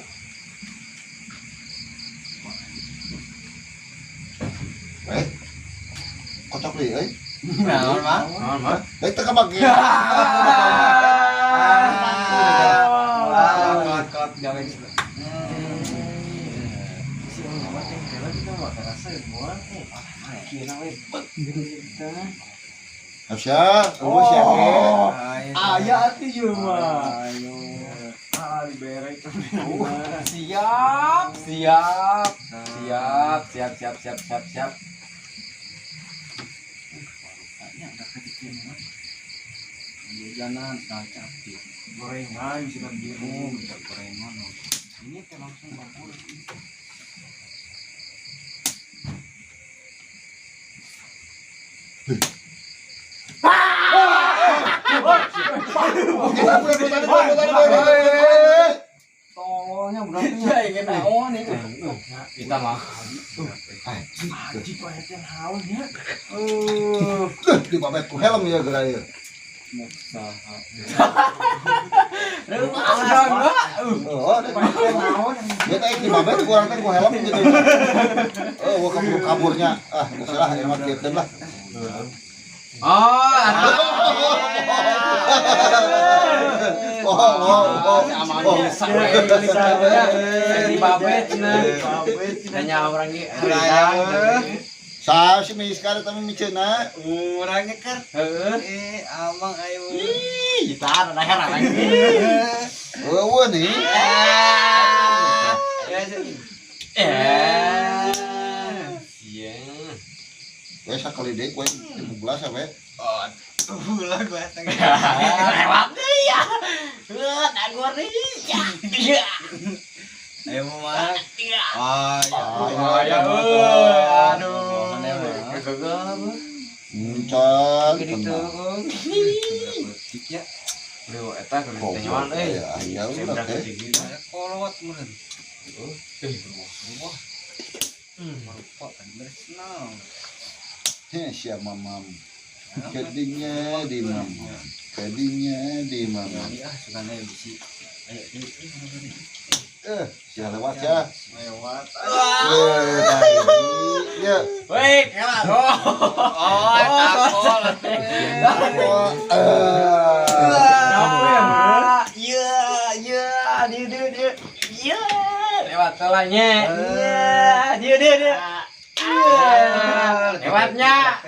Weh. Kocok deui euy. Naon mah? Naon mah? Baik teu kabagi. Kot gawe. Si mah teh kela kita mah karasa moal eh. Kira we bet gitu kita. Asya, eueuh sia ge. Aya atuh ieu mah. Ayo. Ah, diberek. Siap, siap. Siap, siap, siap, siap, siap, siap. Rupanya udah ketikin mah. Jajanan segala capek. Gorengan bisa biru. Bisa gorengan. Ini teh langsung bakul. Tolongnya berarti ya ingin naon ini. Kita mah. Haji kok teh naon nya. Di babet ku helm ya geura ieu. Oh, dia teh di babet ku urang teh ku helm gitu. Oh, gua kabur-kaburnya. Ah, geus lah ieu mah kieukeun lah. Oh, oh, oh, bisa di babet nah. Nanya orang ge. Sa si miskar eta mah miceuna. Urang nyeker. Heeh. Eh, amang ayo. Ih, tar daher lagi. Eueuh nih. Ya, Eh. Iya. We sakali deui kowe 15 we. Oh, ulah gua teh. Lewat deui ya. Heuh, dagor deui. Ya. Ayo mah. Ah, Ya, euy, aduh. Gagal. Encan. Gitu. Ya. Bro, eta keur teh euy. Aya udah teh. Kolot meureun. Wah. Merupakan bersnau. Heh, sia mamam. Kadinya di mamam. Kadinya di mamam. Ah, sugana bisi. Ayo, Sia lewat ya. Lewat. Ya. Woi, kela. Oh, Oh, Oh, Iya, iya, dia dia dia. Iya, lewat telanya. Iya, dia dia dia. Iya, lewatnya.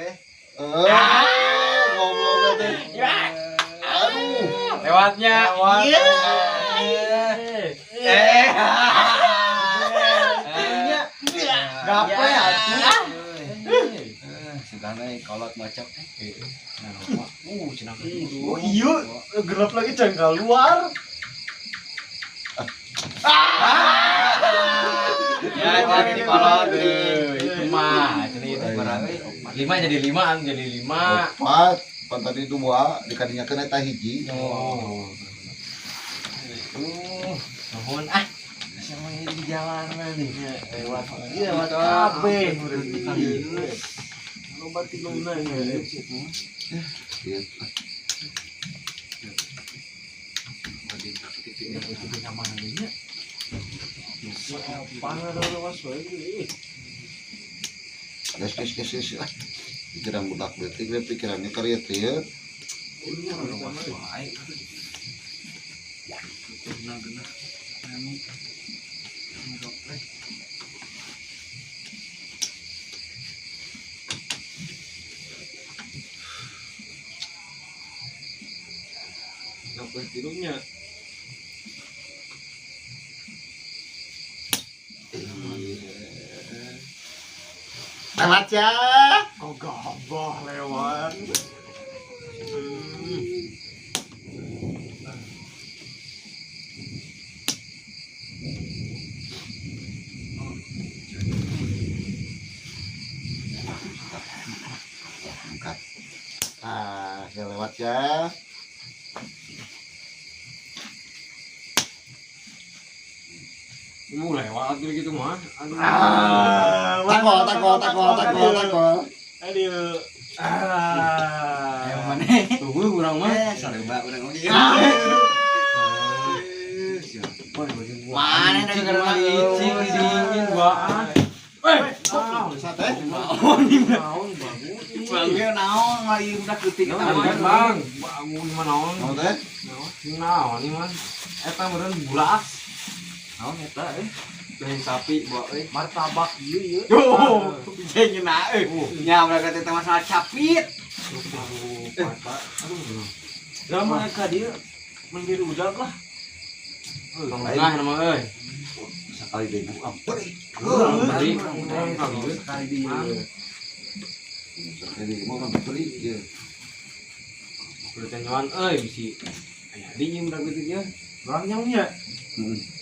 Goblok teh. Ya. Aduh. Lewatnya. Iya. Eh. Gape atuh. Sugana kolot macam. Cenah. Oh iya, gelap lagi jangan keluar. Ya, jadi kolot. Itu mah, jadi itu 5 jadi 5, jadi 5. 4, pan tadi 2, dikadinyakeun eta hiji. Oh. Nuhun ah. Sama ini di jalanan nih. Lewat. Iya, lewat kabeh. Loba tiluna ya. Iya. Gas gas gas gas. Pikiran budak leutik we pikirannya karieu-rieu. Ngapain tirunya? Lewat ya. Kok gabah lewat. Angkat. Ah, ya lewat ya. Mau lewat gitu mah. Aduh. Ah, Takol, takol, takol, takol, takol. Aduh. Ah. Ayo mana? Tunggu kurang mah. Sareba urang oge. Mana dari karena licik dingin gua. Eh, Sate. naon bangun. Bang naon lagi udah leutik eta mah. Bang, bangun mah naon? Mau teh? Naon nih man? Eta meureun bulas. Naon eta euy? Daging sapi bawa euy. Martabak ieu ieu. Duh, jeung ngeuna euy. Nya urang teh masalah capit. Aduh. Drama ka dieu menjadi udag lah. Tengah nama euy. Sekali deui buka beri. Beri urang ka dieu. Sekali dieu. Sekali deui mah urang beri ieu. Kudu tenjoan euy bisi. Aya dingin budak leutik ya. Urang nyongnya. Heeh.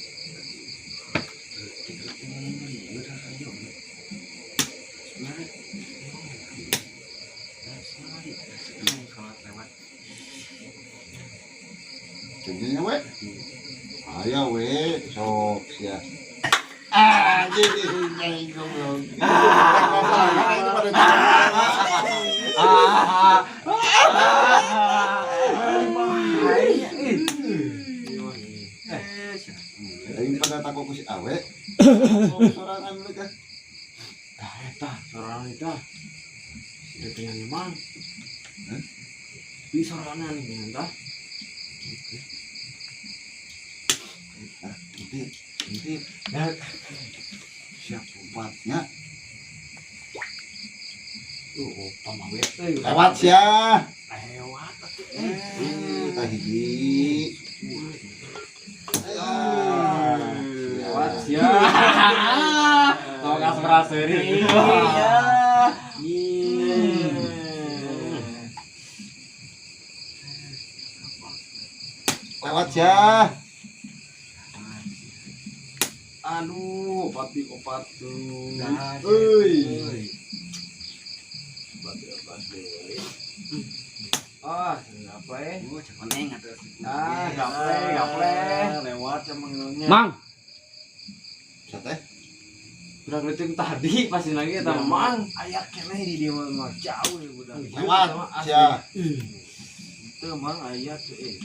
Jadinya we. Aya we sok sia. Ah, jadi nyai goblok. Ah, itu pada Ah. Aing pada takut ku si awe. Sorangan mereka. Tah eta sorangan eta. Sudah tanya mang. Hah? Di sorangan nih tah. Ah, intip, intip. Siap obatnya. Tuh, opa mah we euy. Lewat sia. Lewat atuh. Eh, tah hiji. Ah, Lewat sia. Tong asmara seuri. Iya. Lewat sia. Aduh, opat di opat tuh. Euy. Ah, gaple. Oh, cekoneng atuh. Ah, gaple, gaple. Lewat sama ngilangnya. Mang, Sate. Budak leutik tadi pasti lagi eta mang. Aya keneh di dieu mah jauh ya budak. Lewat sia. Teu mang aya tuh eh.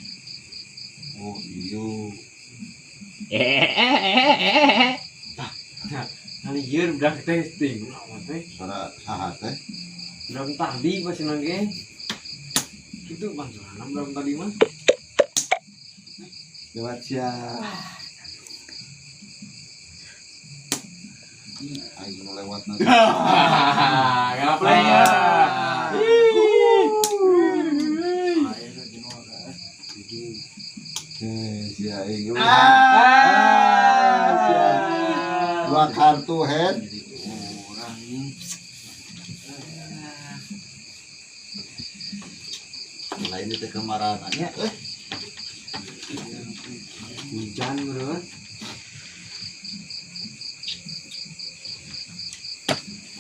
Oh, iya. Ngalieur budak teh ting. Naon teh? Suara saha teh? Budak tadi pasti lagi. Kitu bang sorana budak tadi mah. Lewat sia. Ih, aing nu lewat nanti. Ah, gaple ya. Aya nu jenuh ka. Eh, sia aing. Ah, sia. Dua kartu head. Jadi orang ini. Lain itu kemarahannya. Eh, Hujan bro.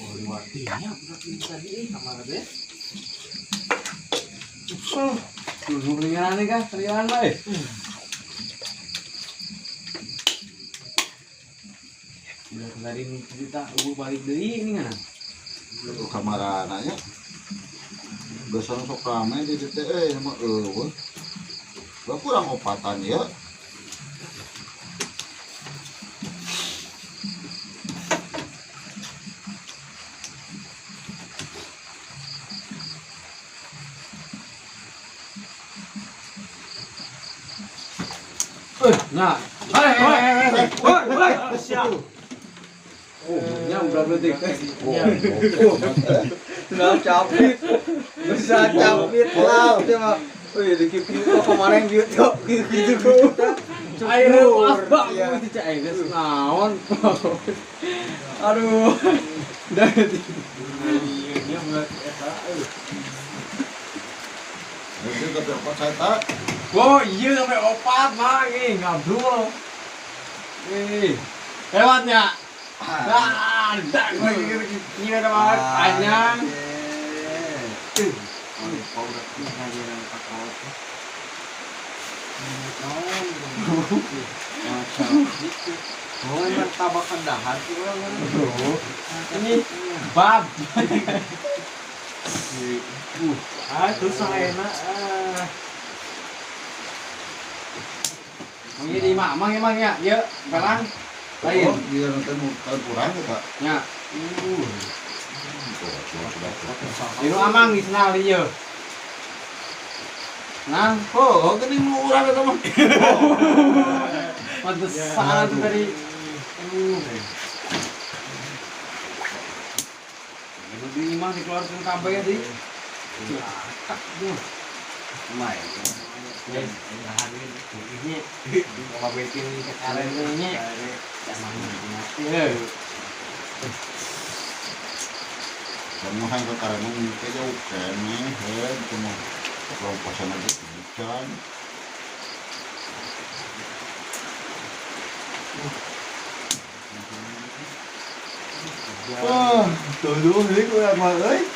Oh, lewat dinya budak ini tadi eh kamar teh. Tunggu ringan kah? Ringan lah eh. Udah kemarin cerita ubu balik deui ini kan. itu kamarananya. Geus sok rame di dieu teh eh mah eueuh. Gua kurang opatan ya. Nah. Hei, hei, hei, hei. Siap. Oh, nya udah detik. Sudah capit. Bisa capit lah. Cuma oh iya dikit kok kemarin gitu gitu. Air bak gitu cek geus naon. Aduh. Udah dia buat eta euy. Itu opat saya tak. Oh iya sampai opat mah ih ngabrul. Ih. Lewatnya. Nah, dak gitu ada banget panjang. Oh, emang tabakan dahar sih orang. Ini bab. Ah, terus enak. Ini di mamang emang ya, ya, pelang. Lain. Oh, dia nonton kurang ya, Pak. Ya. Ini amang di senal ieu. Nah, oh, geuning nu urang eta mah. Pantesan tuh tadi. Ini di imah dikeluarkan kabeh ya, di. Cilaka tuh. Lumayan. Ini ngabetin ke karen ini. Kamu hang ke karen mah jauh keneh heuh cuma lomposan aja hujan. Wah, tuh deui urang mah euy.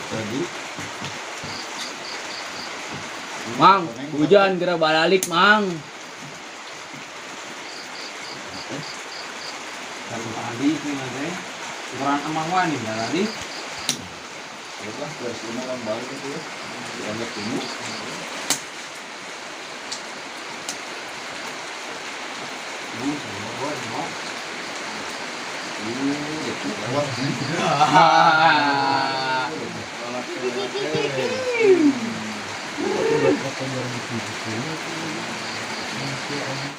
Tadi. Mang, hujan geura balik, Mang. Satu tadi sih nanti. Ukuran emang wani ya tadi. Udah, garis lima orang balik itu ya. Dianggap ini. Lewat.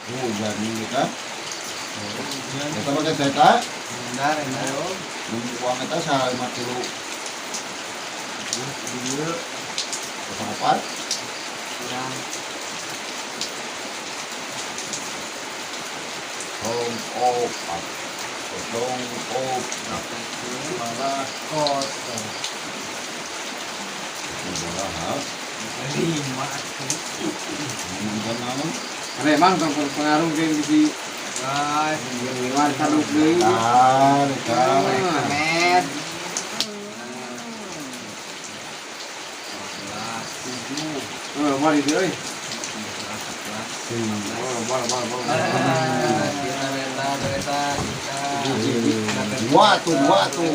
Hujan ini kita. Kita pakai seta. Benar, ya. Uang kita 5 kilo. Kosong 4. Kosong 4. Kosong 4. Malah kosong. 5. Ada emang pengaruh kayak di lima saduk deui. Ah, Met. Oh, mari deui. Oh, mari. Dua tuh.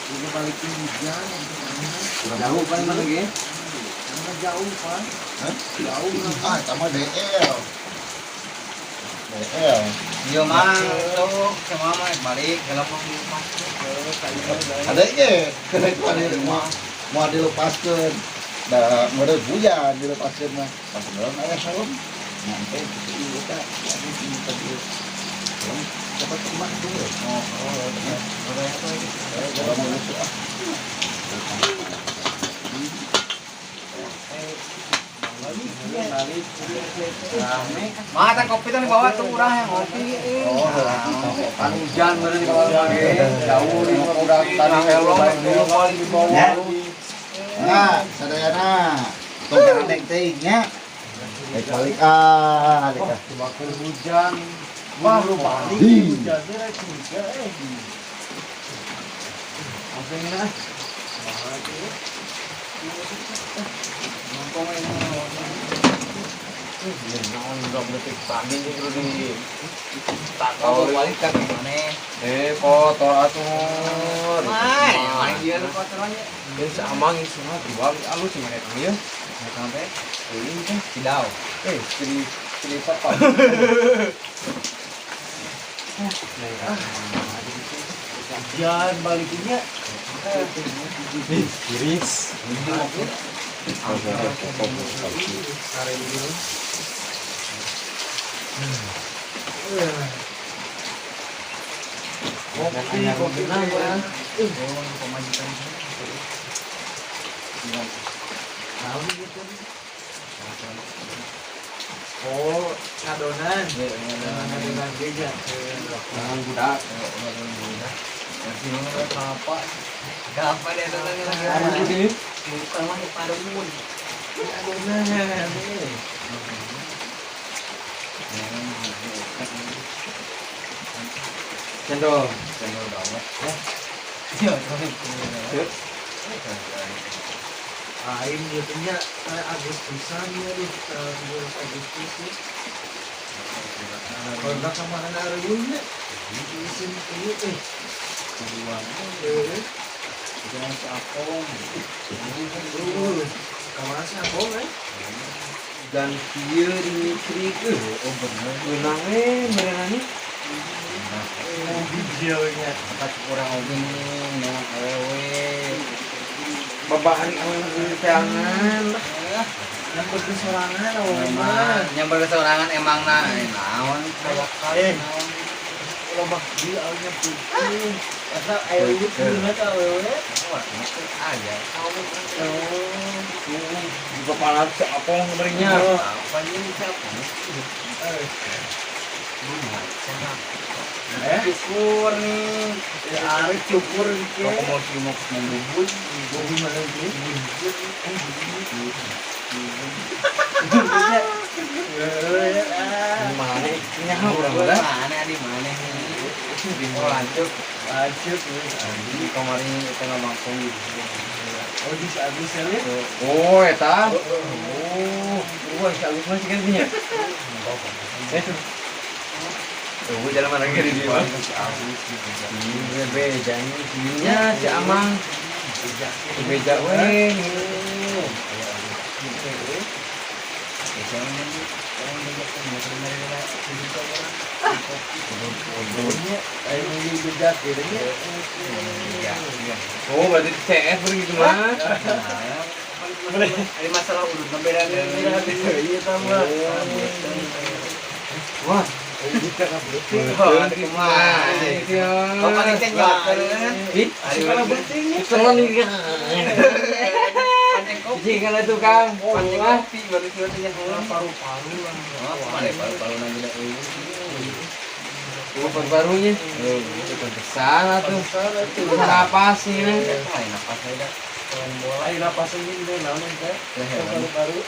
Ini balikin hujan. Jauh kan mana ge? Jauh kan? Jauh. Ah, sama DL. DL. Iya mang, tuh sama mah balik kalau mau Ada ge, kena mau dilepaskan. Da meureun hujan dilepaskeun mah. Pas meureun aya helm. Nyampe ieu teh ini tadi. Helm dapat emak tuh. Oh, oh. Mata kopi tuh dibawa tuh urang yang ngopi. Oh, kan hujan meureun dibawa lagi. Jauh di udah tadi helm dibawa. Nah, sadayana. Tong garandeng teuing nya. Rek balik ah, rek. Bakal hujan. Wah, lu balik hujan teh rek hujan eh. Langsung ini ah. Naon drop detik pagi sih kudu di Kalau balik kan gimana? Kotor atuh. Wah, kotorannya. Ini si Amang ini semua jual alus sih mereka ya. Sampai Ini kan Cidau. Jadi jadi papa. Jangan balikinnya. Ih, iris. Kopi, kopi ya. Pemajikan. Oh, ngadonan. Ngadonan geja. Jangan budak. Apa? Apa deh Harus ini. Bukan mah parun. Ngadonan. Cendol. Cendol banget. Ya. Ya, Aing gitunya Agustusan ya di bulan Agustus nih. Kalau nggak kemana areunnya, isin ieu teh. Jangan si Apong. Kemana sih Apong eh? Dan kieu dimitri Oh bener. Geunang we merenani. Bijilnya. Kata kurang oge nih, memang awewe. Babahari awewe teangan. Yang berkesorangan awewe mah. Yang berkesorangan emang nah, naon kayak kali naon. Loba di awalnya putih. Asa ayo banget awewe. Aja. Oh, Juga kepala si Apong kemarinnya. Apa ini si Apong? Cukur nih. Ya arek cukur iki. Kok mau sih mau bubun? Bubun mana iki? Mana ikannya urang lah. Mana di mana nih? Oh lanjut. Lanjut. Di kemarin kita ngomong gitu. Oh di si Agus ya? Oh eta. Oh, wah si Agus masih kan punya. Tunggu jalan mana lagi di bawah. Iya beda nya si Amang. Beda we. Oh berarti CS begitu mah. Ada masalah urut beda Iya tambah. Wah. Paru-paru paru-parunya. Besar tuh. Napas sih. Napas aja. Ayo napas ini deh, naon teh. Paru-paru.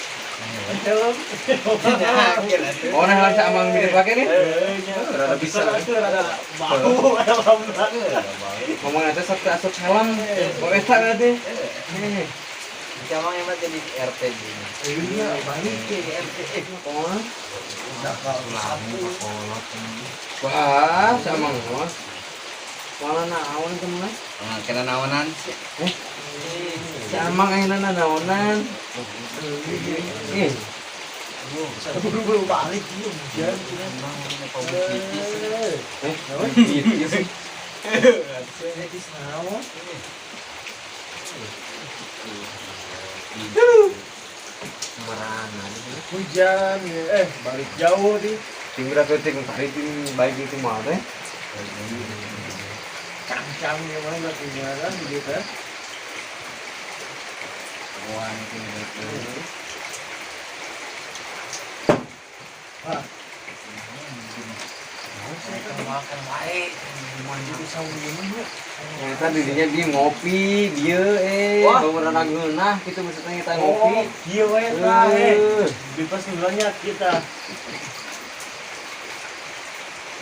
Helm. Oh, nah langsung Amang mirip pakai nih. Rada bisa rada bau helm. Ngomong aja sok asup helm. Oh, eta berarti. Amang emang jadi RT gini. Iya, balik ke RT. Oh. Wah, si Amang mah. Wala naon teh mah. Nah, kena naonan sih. Si Amang ayeuna naonan. Ih, Buru-buru balik ieu hujan. gitu sih. Jadi naon? Merana. Hujan, balik jauh nih. Ting berapa ting tarik ting baik itu mah teh. Cangcang gimana tinggalan gitu ya. Wah, itu gitu. Ah. Makan wae. Ternyata dirinya dia ngopi, dia bawa renang geunah gitu maksudnya kita ngopi. Oh, iya wae tah. Bebas nulanya kita.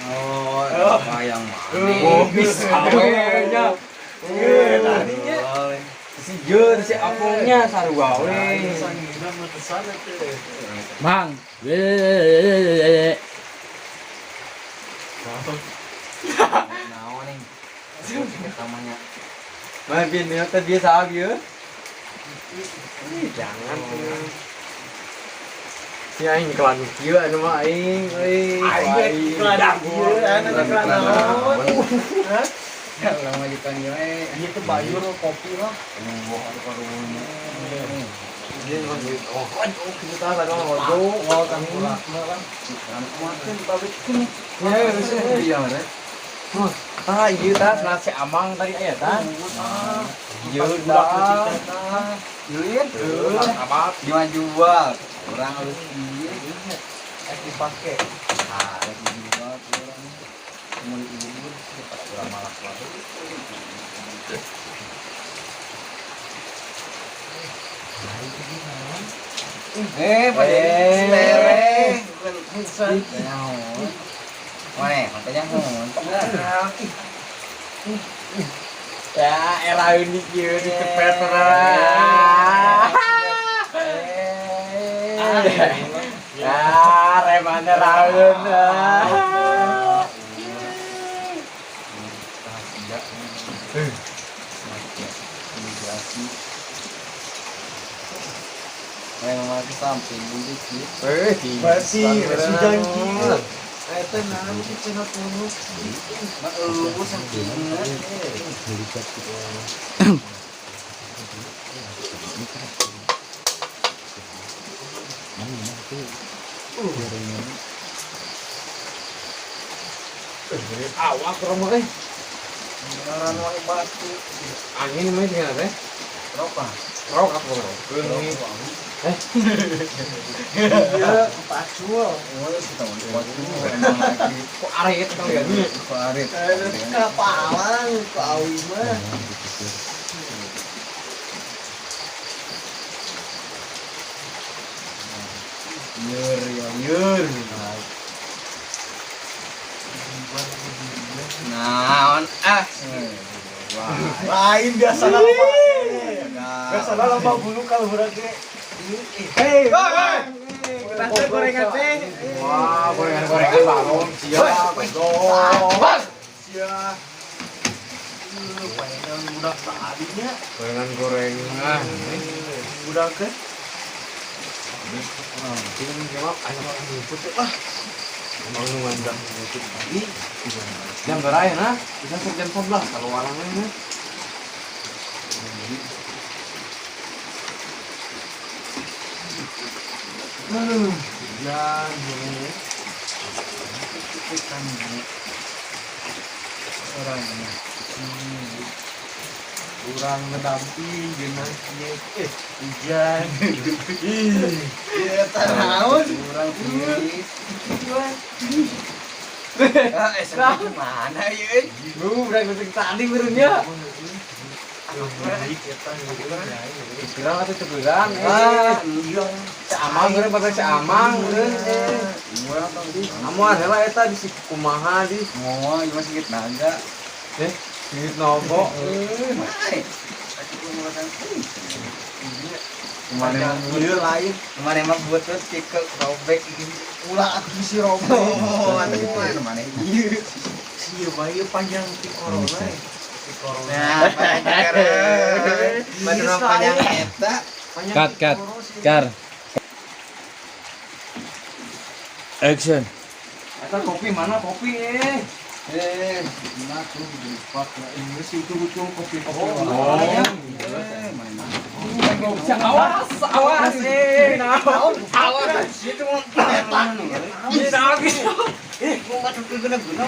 Oh, apa yang mana? Ngopi sawenya. Tadinya Si Jeur, si Apongnya sarua we. Mang. Naon nih? Pertamanya. Mana bieu teh biasa bieu. Ih, jangan tuh. Si aing iklan kieu anu mah aing euy. Aing iklan kieu, anu iklan naon? Hah? Kalau majikan ieu eh. Ieu teh bayur kopi lah. Dia mah duit. Oh, oh kita tahu ada ngojo, wah kami. Makan balikkeun. Ya, geus Iya, mah. Huh, tah ieu tah nasi amang tadi aya tah. Ieu tah. Yulin, Apa? gimana jual? Orang harus ieu. Eh dipake. Ah, rek dijual tuh orang. Mun ibu daripada urang malak wae. Eh, pada lereng. Mana? Makanya naon? Ya, era ini kieu dicepet lah. Ya, remane raun. Memang ke samping dikit. Eh, Basi, basi jangki. Eta naon sih cenah punuk. Mah eueuh sampingna. Awak romo eh. Ngaran wae batu. Angin mah tinggal teh. Rokok. Rok apa rok? Iya, pacul. Oh, sih tahu batu emang lagi. Kok arit kali ya? Kok arit. Kapalan ku awi mah. Nyur ya nyur. Naon ah. Lain biasa lah loba. Biasa lah loba bulu kalau urang ge. Hei, Kita gorengan teh. Wah, gorengan-gorengan balong siap. Goblok. Sia. Palingan budak tadinya. Gorengan-gorengan. Budak teh. Ini jawab ayo jemput lah. Emang nu ngandang jemput tadi. Jam berapa ya, nah? Bisa jam 11 kalau warangnya. Aduh, hujan ini. Orangnya. Urang ngedamping geunah kieu. Hujan. Ieu teh naon? Urang tiris. Ah, sampai mana ieu? Lu udah ngusik tadi berunya. Kira atuh teguran. Ah, Eh, si Amang geus pada si Amang geus. Urang tong di. Amuan heula eta di si kumaha di. Moal ieu mah segit naga. Eh, segit nopo. Mai. Aku mau makan. Mana ieu lain. Mana emang butut cike robek ini. Ulah atuh si robek. Oh, atuh mana mana ieu. Ieu mah ieu panjang ti corona. Ti corona. Nah, panjang Batur panjang eta. Panjang Cut, ti cut. corona sih. Kar. Action. Eta kopi mana kopi eh? Eh, nah tuh dipak Nah, ini sih ujung-ujung kopi-kopi. Oh. Eh, mana Awas, awas eh. Naon? Awas, itu mau eta. Ih, naon gitu. Eh, mau masuk ke guna-guna.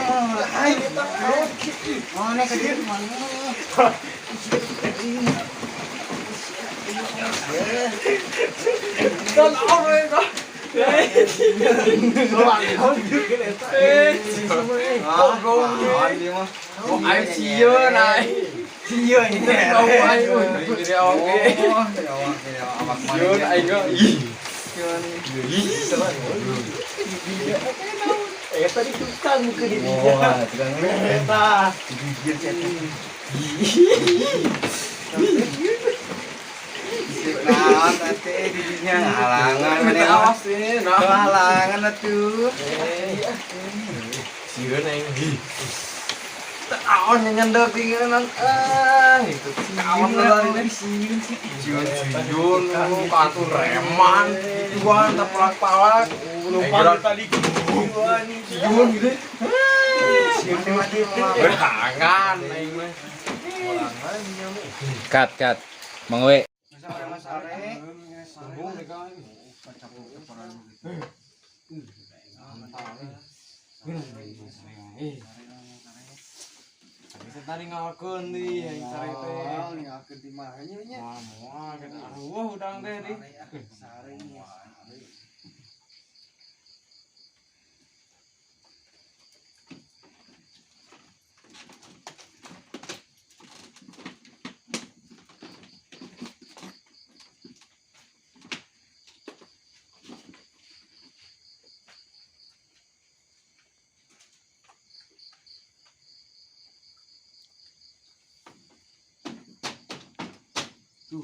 Aing eta naon? Mana ke dia mana? Dan orang kok. Eh, goblok. Oh, aing sieun aing. Sieun ini. Tahu aing jadi oke. Oh, ya awak Sieun aing ge. Ih. Eta di tukang ke di dinya. Wah, tukang Eta. Gigir sih eta. Naon teh di dinya halangan Mana mana awas ini, nah. halangan atuh. Sieun aing. Ih. Aon nyendel tingginan ah itu kawan lari sieun sieun kantun reman gituan tepalak-palak Lupa tadi sieun gitu sieun mati berangan aing mah Cut, cut. Mang We. Tadi ngalkeun di yang sare teh. Ngalkeun di mana nya? Moal moal kan arwah udang teh di. Sare. Tuh.